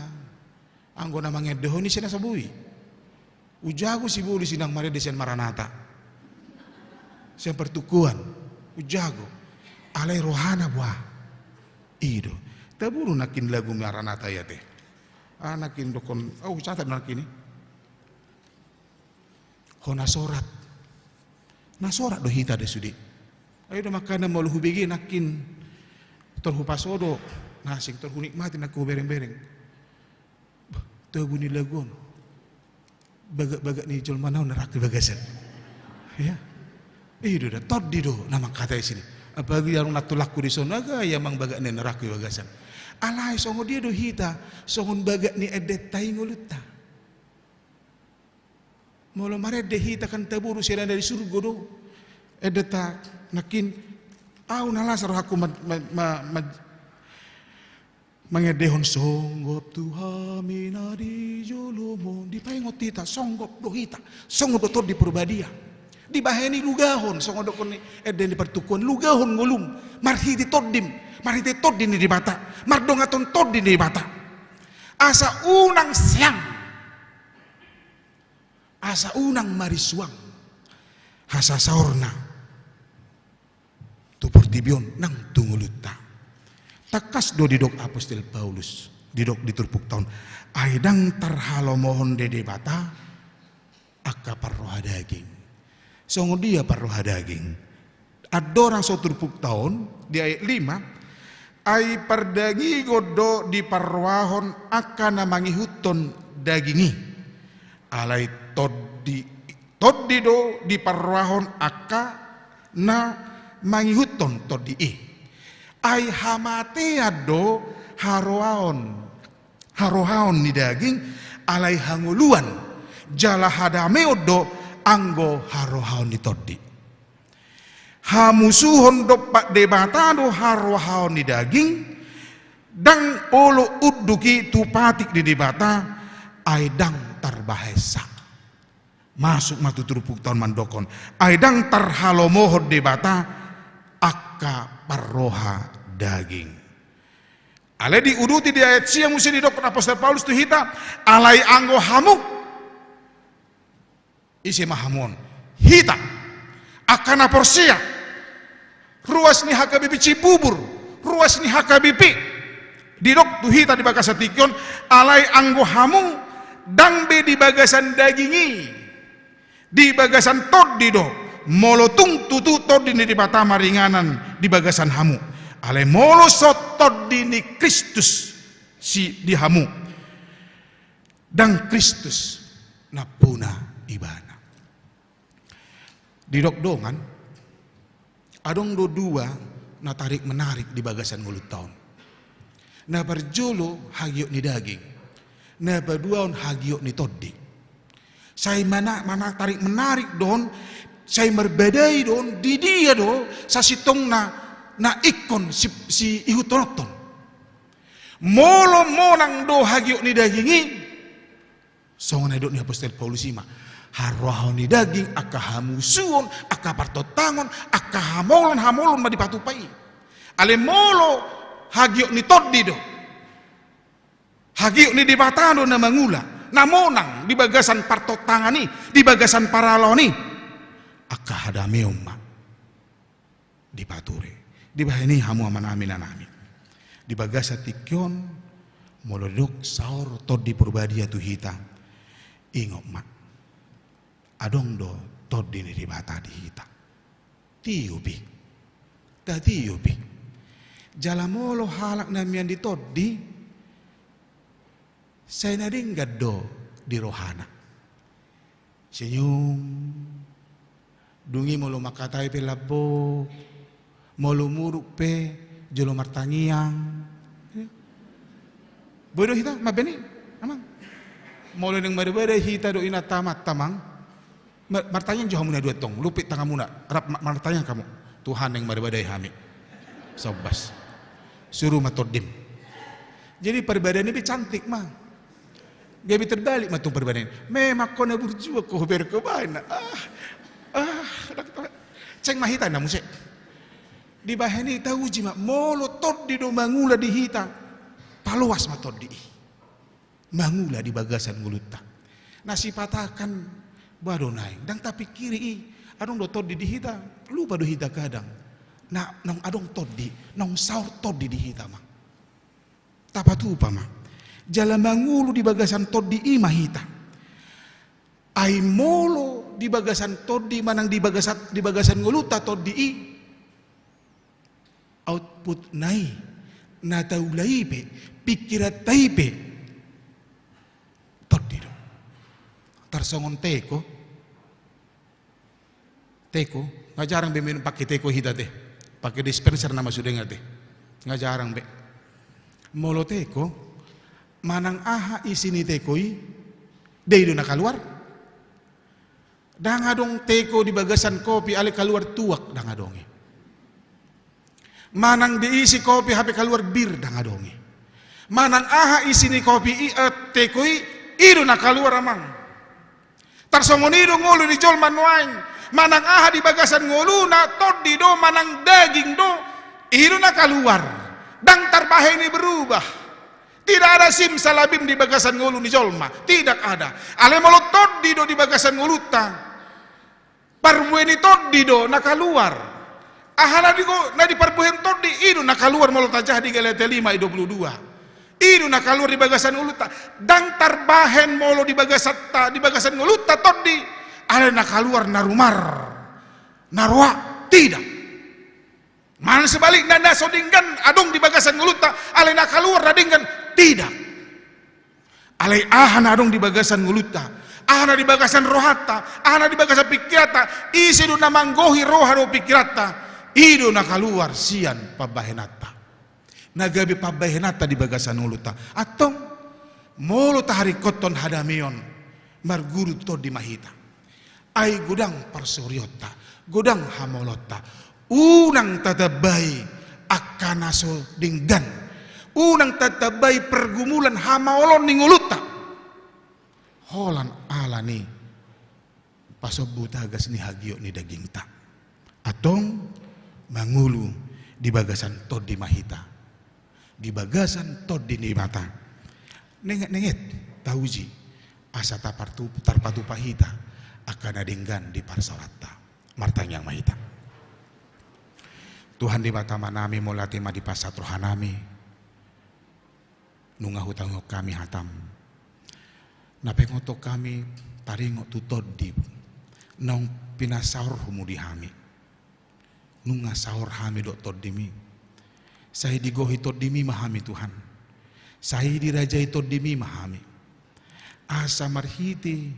Anggo na mangendehon i ise na so boi? Ujago sibolis i nang marende sian Maranata. Sian partungkoan. Ujago. Alai rohana boha? I do. Taboru nangkin lagu Maranata i ate. Ah, nangkin dokkon. Au catat nangkin i. Ho na sorat. Na sorat do hita da sude. Ai do makana molo hubege nangkin tor hupasodo, na asing tor hunikmati nangkin hubereng-bereng. Bah, tobu ni lagu on. Bagak-bagak ni jolma na on na rangku di bagasan. Ya. I do da, tondi do na mangkatai sini. Apalagi adong na tulangku dison, aga ia amang bagak ni na rangku di bagasan. Alai songon dia do hita, songon bagak ni endenta i ngolunta. Molo marende hita kan taboru sian na di surgo do. Endenta nangkin, au na las rohangku ma, ma, ma, ma, mangendehon songgop tu hami na di jolom on. Dipaingot hita, songgop do hita. Songgop do Tondi Porbadia. Dibahen i lugahon, songon dokkon ni ende ni partungkoan, lugahon ngolum. Marhite tondim, marhite tondi ni Debata. Mardongan tu tondi ni Debata. Asa unang seang. Asa unang marisuang hasasaorna tu portibi on nang tu ngolunta. Tangkas do didok apostel Paulus, didok di turpukta on, ai ndang tarhalomohon di Debata angka parroha daging. Songon dia parroha daging? Andorang so turpukta on di ayat lima, ai pardagingon do diparrohahon angka na mangihuthon daging i. Alai tondi, tondi do diparrohahon angka na mangihuthon tondi i. Ai hamatean do harohaon harohaon ni daging, alai hangoluan, jala hadameon do anggo harohaon ni tondi. Hamusuhon dompak Debata do harohaon ni daging, ndang olo unduk i tu patik ni Debata, ai ndang tarbahensa. Masuk ma tu turpukta on mandokhon, ai ndang tarhalomohon Debata angka parroha daging. Alai diuduti di ayat sia muse didok apostel Paulus tu hita, alai anggo hamu, ise ma hamu on? Hita, angka na porsea, ruas ni H K B P Cibubur, ruas ni H K B P, didok tu hita di bagasan tingki on, alai anggo hamu, ndang be di bagasan daging i, di bagasan tondi do, molo tung tutu tondi ni Debata maringanan di bagasan hamu. Alai molo so tondi ni Kristus si di hamu, ndang Kristus nampuna ibana. Didok dongan, adong do dua na tarik menarik di bagasan ngolunta on. Na parjolo hagiot ni daging, na paduahon hagiot ni tondi. Sai mana, mana tarik menarik do on, sai marbadai do on, di dia do sasintongna na ingkon si, siihuthononton. Molo monang do hagiot ni daging i, songon na didok ni apostel Paulus i ma, harohaon ni daging, angka hamusuon, angka partontangon, angka hamolon, hamolon ma dipatupa i. Alai molo hagiot ni tondi do, hagiot ni Debata do na mangula, na monang di bagasan partontangan i, di bagasan parhalado i, angka hadameon ma dipature. Dibahen i hamu amanami, inanami, di bagasan tingki on, molo didok saor Tondi Parbadia tu hita, ingot ma, adong do Tondi ni Debata di hita. Tiop i, tatiop i. Jala molo halak na mian di tondi, sai na denggan do di rohana. Senyum. Dung i molo mangkatai pe lambok, molo muruk pe jolo martangiang. Boi do hita mambahen i, amang? Molo naeng marbadai hita dohot inanta amanta, amang, mar-, martangiang jo hamu na dua tong, lumpik tanganmuna, rap ma-, martangiang hamu. Tuhan, naeng marbadai hami. Sombas. Suru ma tondim. Jadi parbadaian i pe cantik ma. Gabe terbalik ma tung parbadaian. Memang ho na burju, ho hubereng ho bahen. Ah, ah, ceng ma hita na muse. Dibahen i tauji ma, molo tondi do mangula di hita, paloas ma tondi i. Mangula di bagasan ngolunta. Na sipata kan, bah do naeng, ndang tapingkiri i, adong do tondi di hita, lupa do hita kadang. Na, naung adong tondi, naung saor tondi di hita ma. Tapatupa ma. Jala mangolu di bagasan tondi i ma hita. Ai molo di bagasan tondi manang di bagasan, di bagasan ngolunta tondi i, outputna i, na taula i pe, pingkiranta i pe, tondi do. Tarsongon teko. Teko, nga jarang be minum pake teko hita te. Pake dispenser nama sude nga te. Nga jarang be. Molo teko, manang aha isi ni teko i, dei do na kaluar. Ndang adong teko di bagasan kopi alai kaluar tuak, ndang adong i. Manang diisi kopi hape kaluar bir, ndang adong i. Manang aha isi ni kopi i, eh, teko i, i do na kaluar, amang. Tarsongon i do ngolu ni jolma nuaeng. Manang aha di bagasan ngoluna, tondi do manang daging do, i do na kaluar. Ndang tarbahen i berubah. Tidak ada simsalabim di bagasan ngolu ni jolma. Tidak ada. Alai molo tondi do di bagasan ngolunta, parbue ni tondi do na kaluar. Aha na di, na diparbuehen tondi, i do na kaluar molo tajaha di Galatia lima ayat dua puluh dua. I do na kaluar di bagasan ngolunta. Ndang tarbahen molo di bagasanta, di bagasan ngolunta tondi, alai na kaluar na rumar, na roa, tidak. Manang sebalikna, na so denggan adong di bagasan ngolunta, alai na kaluar na denggan, tidak. Alai aha na adong di bagasan ngolunta, aha na di bagasan rohanta, aha na di bagasan pingkiranta, ise do na manggohi roha dohot pingkiranta, i do na kaluar sian pambahenanta. Na gabe pambahenanta di bagasan ngolunta. Antong, molo taharingkothon hadameon, marguru tondi ma hita. Ai godang parsorionta, godang hamaolonta. Unang tatambai angka na so denggan. Unang tatambai pergumulan hamaolon ni ngolunta. Holan ala ni pasombu tagas ni hagiot ni dagingta. Antong mangolu di bagasan tondi ma hita. Di bagasan tondi ni Debata. Nenget-nenget tauji asa tapartu-, tarpatupa hita angka na denggan di parsaoranta. Martangiang ma hita. Tuhan Debata Amanami, mauliate ma di pasahat rohanami. Nunga hutangihon hami hatam. Na pengoto hami taringot tu tondi naung pinasaormu di hami. Nunga saor hami dohot tondimi. Sai digohi tondimi ma hami Tuhan. Sai dirajai tondimi ma hami. Asa marhite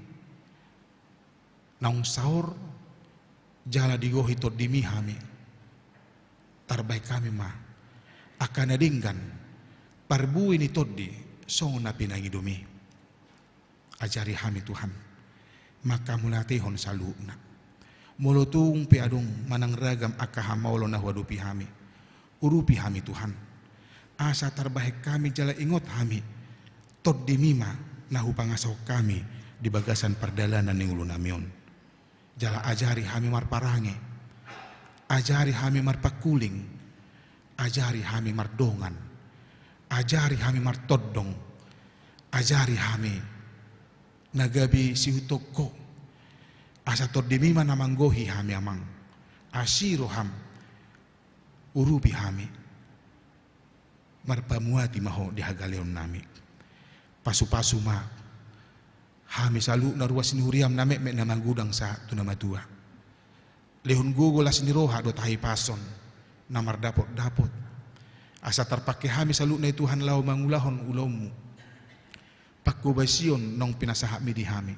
naung saor jala digohi tondimi hami. Tarbahen hami ma angka na denggan parbue ni tondi songon na pinangidomi. Ajari hami Tuhan manghamauliatehon saluhutna. Molo tung pe adong manang ragam angka hamaolon na huadopi hami, urupi hami Tuhan. Asa tarbahen hami jala ingot hami tondimi ma na hupangasahon hami di bagasan pardalanan ni ngolunami on. Jala ajari hami marparange, ajari hami marpangkuling, ajari hami mardongan, ajari hami martondong, ajari hami na gabe sihuthon Ho. Asa tondimi ma na manggohi hami Amang. Asi roham, urupi hami. Marpamuati ma Ho di hagaleonnami. Pasupasu ma hami saluhutna ruas ni huriam na metmet na magodang sahat tu na matua. Lehon gogo las ni roha dohot hahipason na mardapotdapot. Asa tarpangke hami saluhutna i Tuhan laho mangulahon ulaonmu. Panghobasion naung pinasahatmi di hami.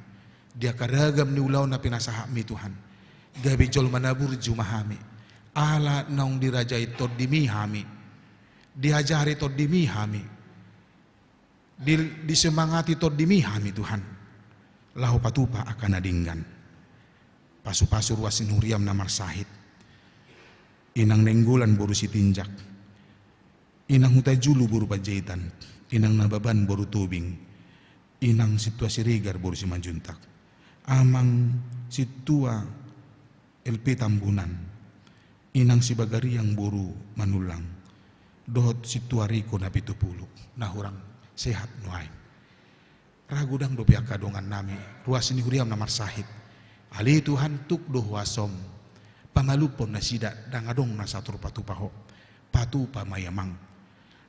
Di angka ragam ni ulaon na pinasahatmi Tuhan. Gabe jolma na burju ma hami. Ala naung dirajai tondimi hami. Diajari tondimi hami. Di, disemangati tondimi hami Tuhan. Laho patupa angka na denggan. Pasupasu ruas ni huriam na marsahit. Inang Nainggolan boru Sitinjak. Inang Hutajulu boru Panjaitan. Inang Nababan boru Tobing. Inang Sintua Siregar boru Simanjuntak. Amang Sintua L P Tambunan. Inang Sibagariang boru Manullang. Dohot Sintua Riko Napitupulu. Na hurang sehat nuaeng. Ra godang dope angka dongannami, ruas ni huriam na marsahit. Ale Tuhan, tuk do huasom. Pamalumhon nasida, ndang adong na saur patupa Ho. Patupa ma i Amang.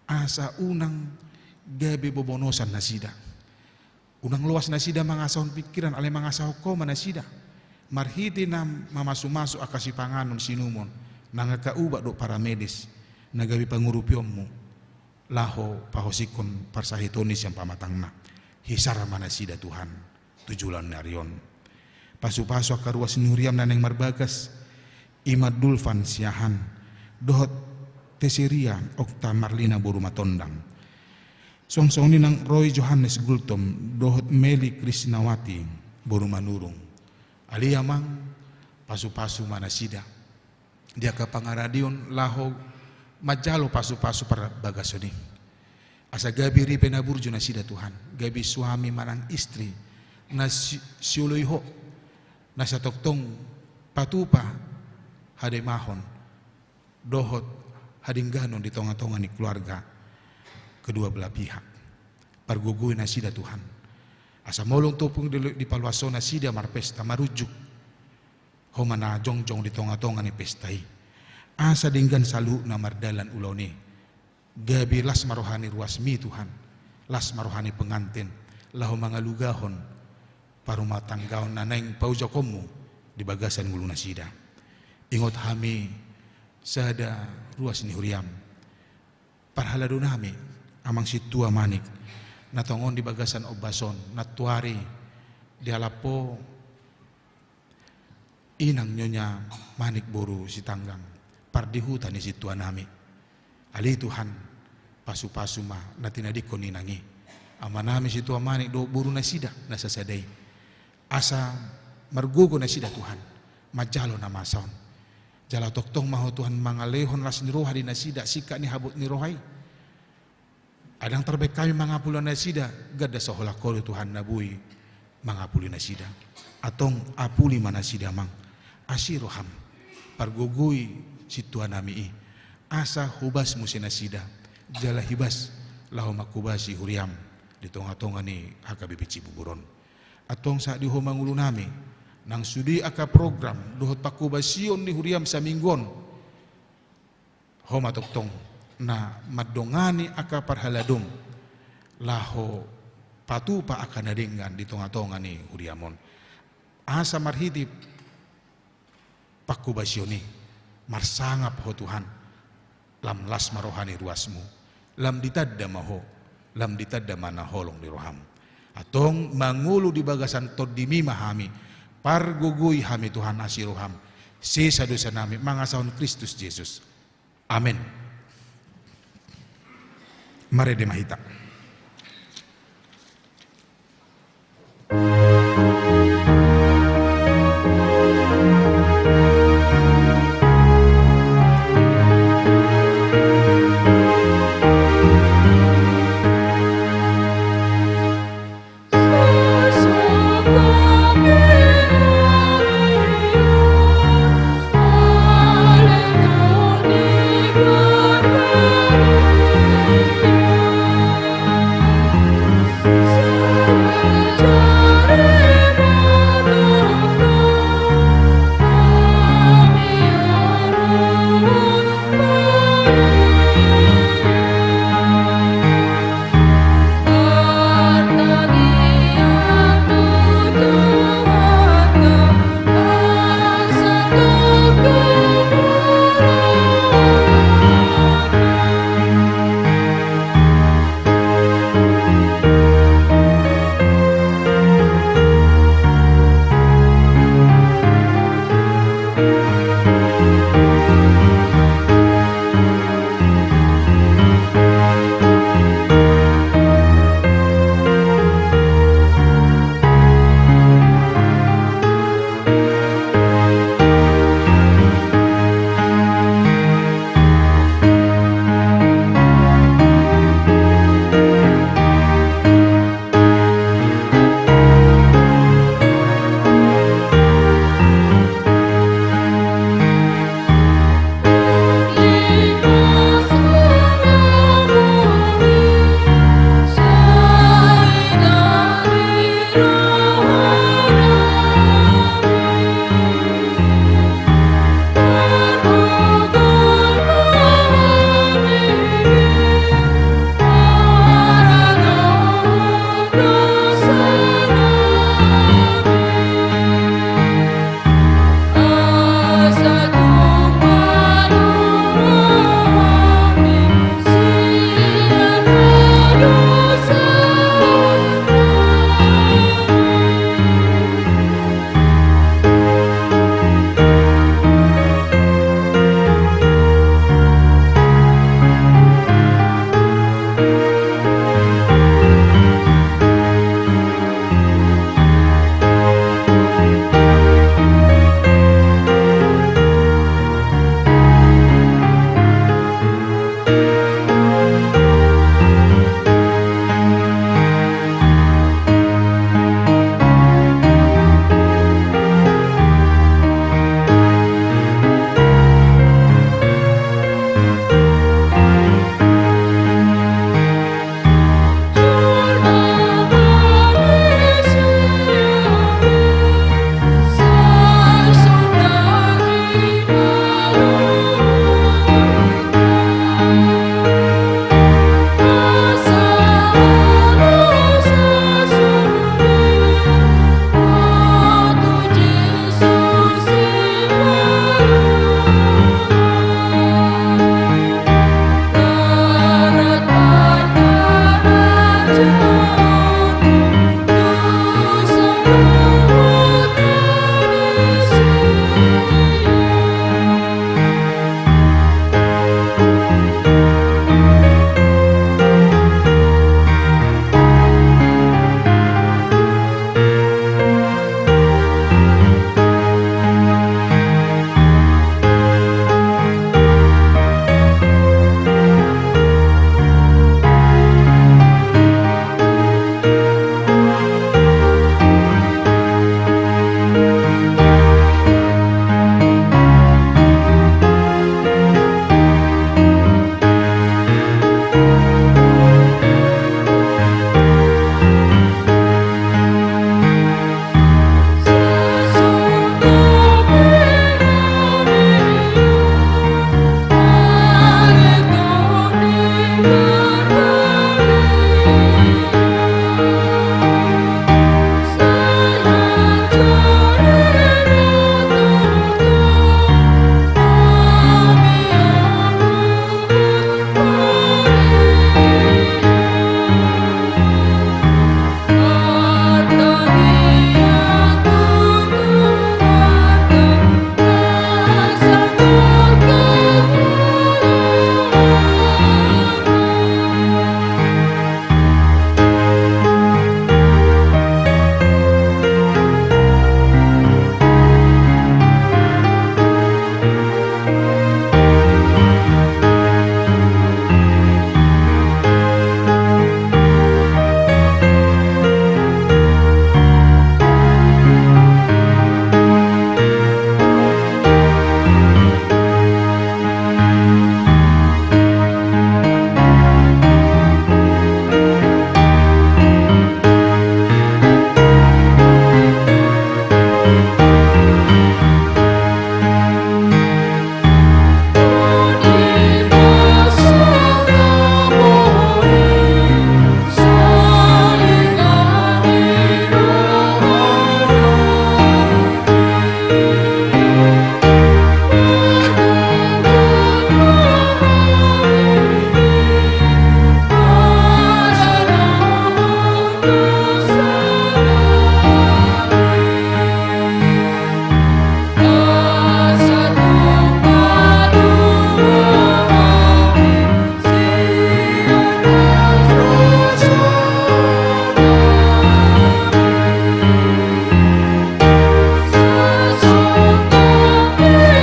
Asa unang gabe bobonosan nasida. Unang loas nasida mangasahon pingkiran, alai mangasahon Ho ma nasida. Marhite na mamasumasu angka sipanganon sinumon, nang angka ubat dohot paramedis, na gabe pangurupionmu. Laho pahosikhon parsahitonni sian pamatangna. Hisar ma nasida Tuhan, tu joloan ni ari on. Pasupasu angka ruas ni huriam na naeng marbagas, i ma Dulfan Siahaan, dohot Teseria Okta Marlina boru Matondang. Suang songon i nang Roy Johannes Gultom, dohot Meli Krisnawati boru Manurung. Ale Amang, pasupasu ma nasida. Di angka pangaradion laho manjalo pasupasu parbagason i. Asa gabe ripe na burju nasida Tuhan, gabe suami manang istri, na si-, sioloi Ho, na sai tongtong patupa hadaimahon, dohot hadengganon di tongatonga ni keluarga kedua belah pihak. Pargogoi nasida Tuhan. Asa molo topung di, dipaluas Ho nasida marpesta marunjuk. Ho ma na jongjong di tongatonga ni pesta i. Asa denggan saluhutna mardalan ulaon i. Gabe las ma roha ni ruasmi Tuhan. Las ma roha ni pengantin. Laho mangalugahon parumatanggaon na naeng paujakonmu di bagasan ngolu nasida. Ingot hami sada ruas ni huriam. Parhaladonami, Amang Sintua Manik. Na tongon di bagasan ombas on. Nantuari dialap Ho Inang Nyonya Manik boru Sitanggang, pardihuta ni sintuanami. Ale Tuhan, pasupasu ma na tinadingkon inang i. Amanami Sintua Manik dohot boru nasida na sasada i. Asa margogo nasida Tuhan, manjalo na masa on. Jala tongtong ma Ho Tuhan mangalehon las ni roha di nasida, singkat ni habot ni roha i. Ai ndang tarbaen hami mangapuli nasida, ganda so holan Ho do Tuhan na boi mangapuli nasida. Antong apuli ma nasida amang, asi roham, pargogoi sintua nami i, asa hobas muse nasida, jala hibas laho manghobasi huriam di tonga-tonga ni H K B P Cibubur on. Antong sahat di Ho ma ngolu nami, nang sude angka program dohot panghobasion ni huriam saminggu on, Ho ma tongtong na mandongani angka parhaladom laho patupa angka na denggan di tonga-tonga ni huriam on. Asa marhite panghobasion i marsangap Ho Tuhan, lam las ma roha ni ruasmu, lam ditanda ma Ho, lam ditanda ma na holong ni roham. Antong mangolu di bagasan tondimi ma hami, pargogoi hami Tuhan asi roham, sesa dosa nami mangasahon Kristus Jesus. Amen. Marende ma hita.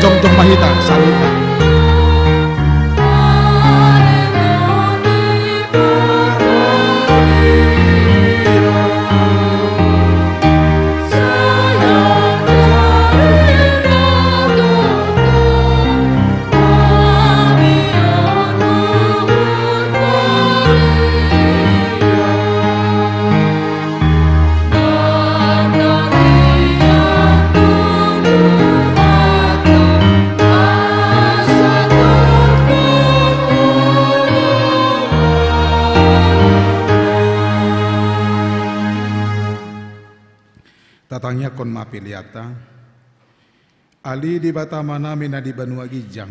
Jongjong ma hita saluhutna. Tatangiangkon ma peleanta. Ale Debata Amanami na di banua ginjang,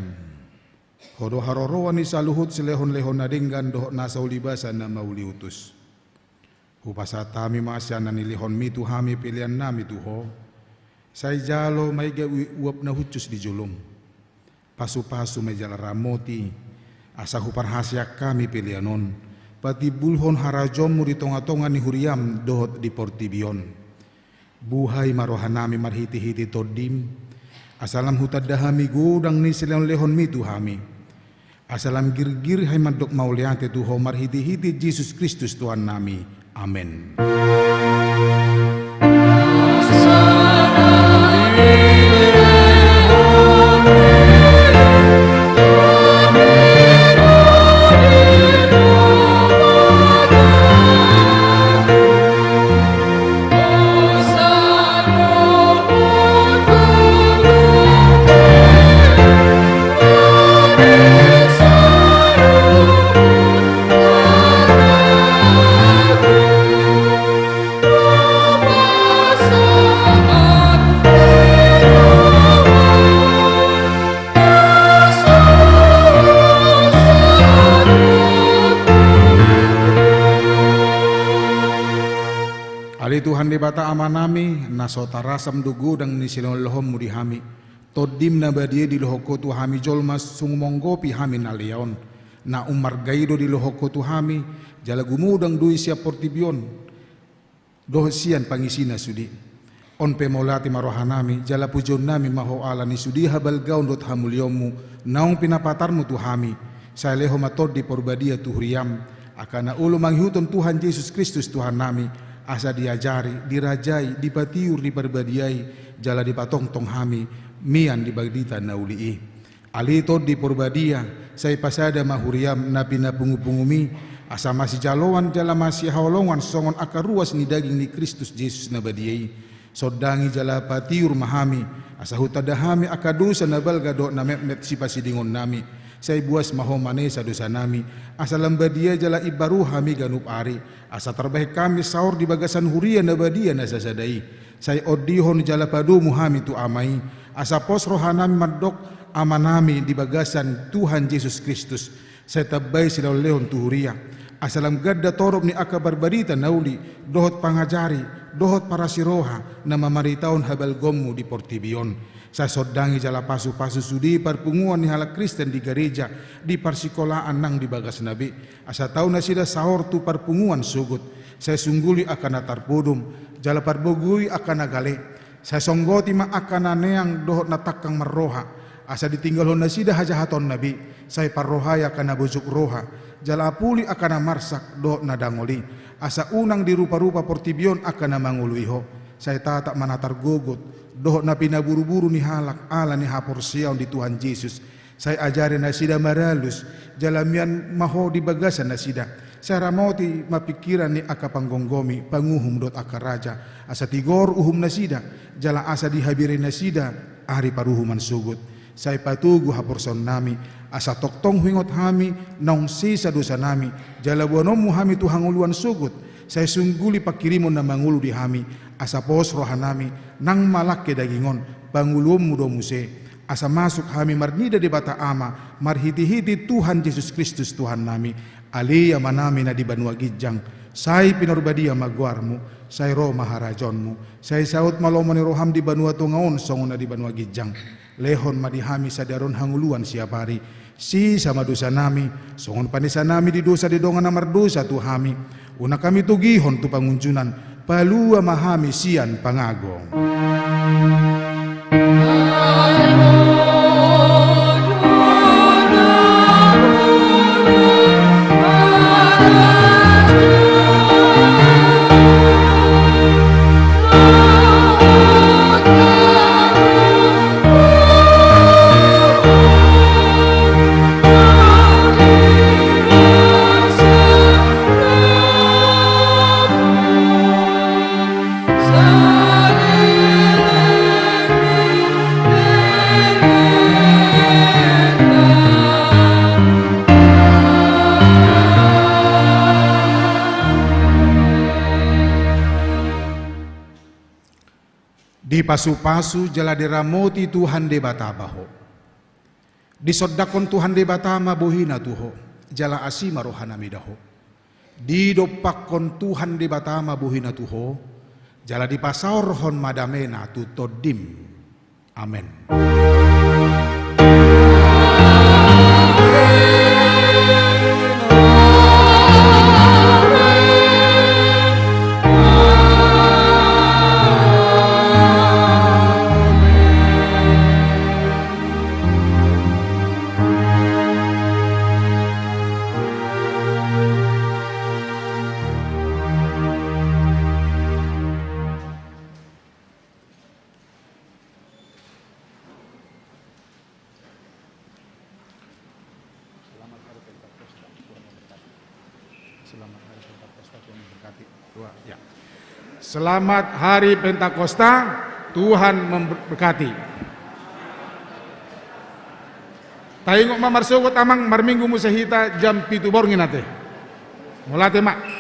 Ho do haroroan ni saluhut silehonlehon na denggan dohot nasa ulibasa na mauliutus. Hupasahat hami ma sian na nilehonmi tu hami peleannami tu Ho. Sai jalo ma i gabe uap na hushus di jolom. Pasupasu ma i jala ramoti, asa huparhaseang hami pelean on patimbulhon harajaonmu di tongatonga ni huriam dohot di portibi on. Buhai ma rohanami marhitehite Tondim, asa lam hutanda hami godang ni silehonlehonmi tu hami, asa lam girgir hami mandok mauliate tu Ho marhitehite Jesus Kristus Tuhannami. Amen. Ale Tuhan Debata Amanami, na so tarasam do godang ni silehonlehonmu di hami, Tondim na badia i dilohon Ho tu hami jolma sumonggopi hami na lea on, na ummarga i do dilohon Ho tu hami, jala gumodang do i sian portibi on dohot sian pangisina sude. On pe mauliate ma rohanami, jala pujionnami ma Ho ala ni sude habalgaon dohot hamuliaonmu naung pinapatarmu tu hami. Sai lehon ma Tondi Porbadia tu huriam, angka na olo mangihuthon Tuhan Jesus Kristus Tuhannami, asa diajari, dirajai, dipatiur, diparbadiai, jala dipatongtong hami mian di barita na uli i. Ale Tondi Porbadia, sai pasada ma huriam na pinapungupunguMi, asa masijaloan jala masihaholongan songon angka ruas ni daging ni Kristus Jesus na badia i. Sondangi jala patiur ma hami, asa hutanda hami angka dosa na balga dohot na metmet sipasidingonnami. Sai buas ma Ho manesa dosanami, asa lam badia jala imbaru hami ganup ari, asa tarbahen hami saor di bagasan huria na badia na sasada i. Sai ondihon jala padomu hami tu Ama i, asa pos rohanami mandok Amanami di bagasan Tuhan Jesus Kristus. Sai tambai silehonlehon tu huria, asa lam ganda torop ni angka parbarita na uli, dohot pangajari, dohot parasiroha na mamaritahon habalgaonmu di portibi on. Sai sondangi jala pasupasu sude parpunguan ni halak Kristen di gareja, di parsikolaan nang di bagasna be, asa tau nasida saor tu parpunguan sogot. Sai sungguli angka na tarpodom, jala parbogoi angka na gale. Sai songgoti ma angka na neang dohot na tangkang marroha, asa ditinggalhon nasida hajahatonna be. Sai parrohai angka na bojok roha, jala apuli angka na marsak dohot na dangol i, asa unang diruparupa portibi on angka na mangoloi Ho. Sai tatap ma na targogot dohot na pinaburuburu ni halak ala ni haporseaon di Tuhan Jesus. Sai ajari nasida maralus, jala mian ma Ho di bagasan nasida. Sai ramoti ma pingkiran ni angka panggomgomi, panguhum dohot angka raja, asa tigor uhum nasida, jala asa dihabiari nasida ari paruhuman sogot. Sai patogu haporseaonnami, asa tongtong huingot hami naung sesa dosanami, jala boanonmu hami tu hangoluan sogot. Sai sungguli pangkirimon na mangolu di hami, asa pos rohanami, nang malangke daging on, pangoluonmu do muse. Asa masuk hami marnida Debata Ama, marhitehite Tuhan Jesus Kristus Tuhannami. Ale Amanami na di banua ginjang, Sai pinarbadia ma goarmu, sai ro ma harajaonmu, sai saut ma lomo ni roham di banua tonga on songon na di banua ginjang. Lehon ma di hami sadari on hangoluan siapari, sesa ma dosanami, songon panesanami di dosa di dongan na mardosa tu hami. Unang hami togihon tu pangunjunan, palua ma hami sian pangago. Dipasupasu jala diramoti Tuhan Debata ma ho. Disondangkon Tuhan Debata ma bohina tu ho, jala asi ma rohana mida ho. Didompakkon Tuhan Debata ma bohina tu ho, jala dipasaorhon ma damena tu tondim. Amen. Selamat Hari Pentakosta, Tuhan memberkati. Selamat Hari Pentakosta, Tuhan memberkati. Dua, ya. Selamat Hari Pentakosta, Tuhan memberkati. Taingot ma marsogot, Amang, marminggu muse hita jam pitu borngin ate. Mauliate ma.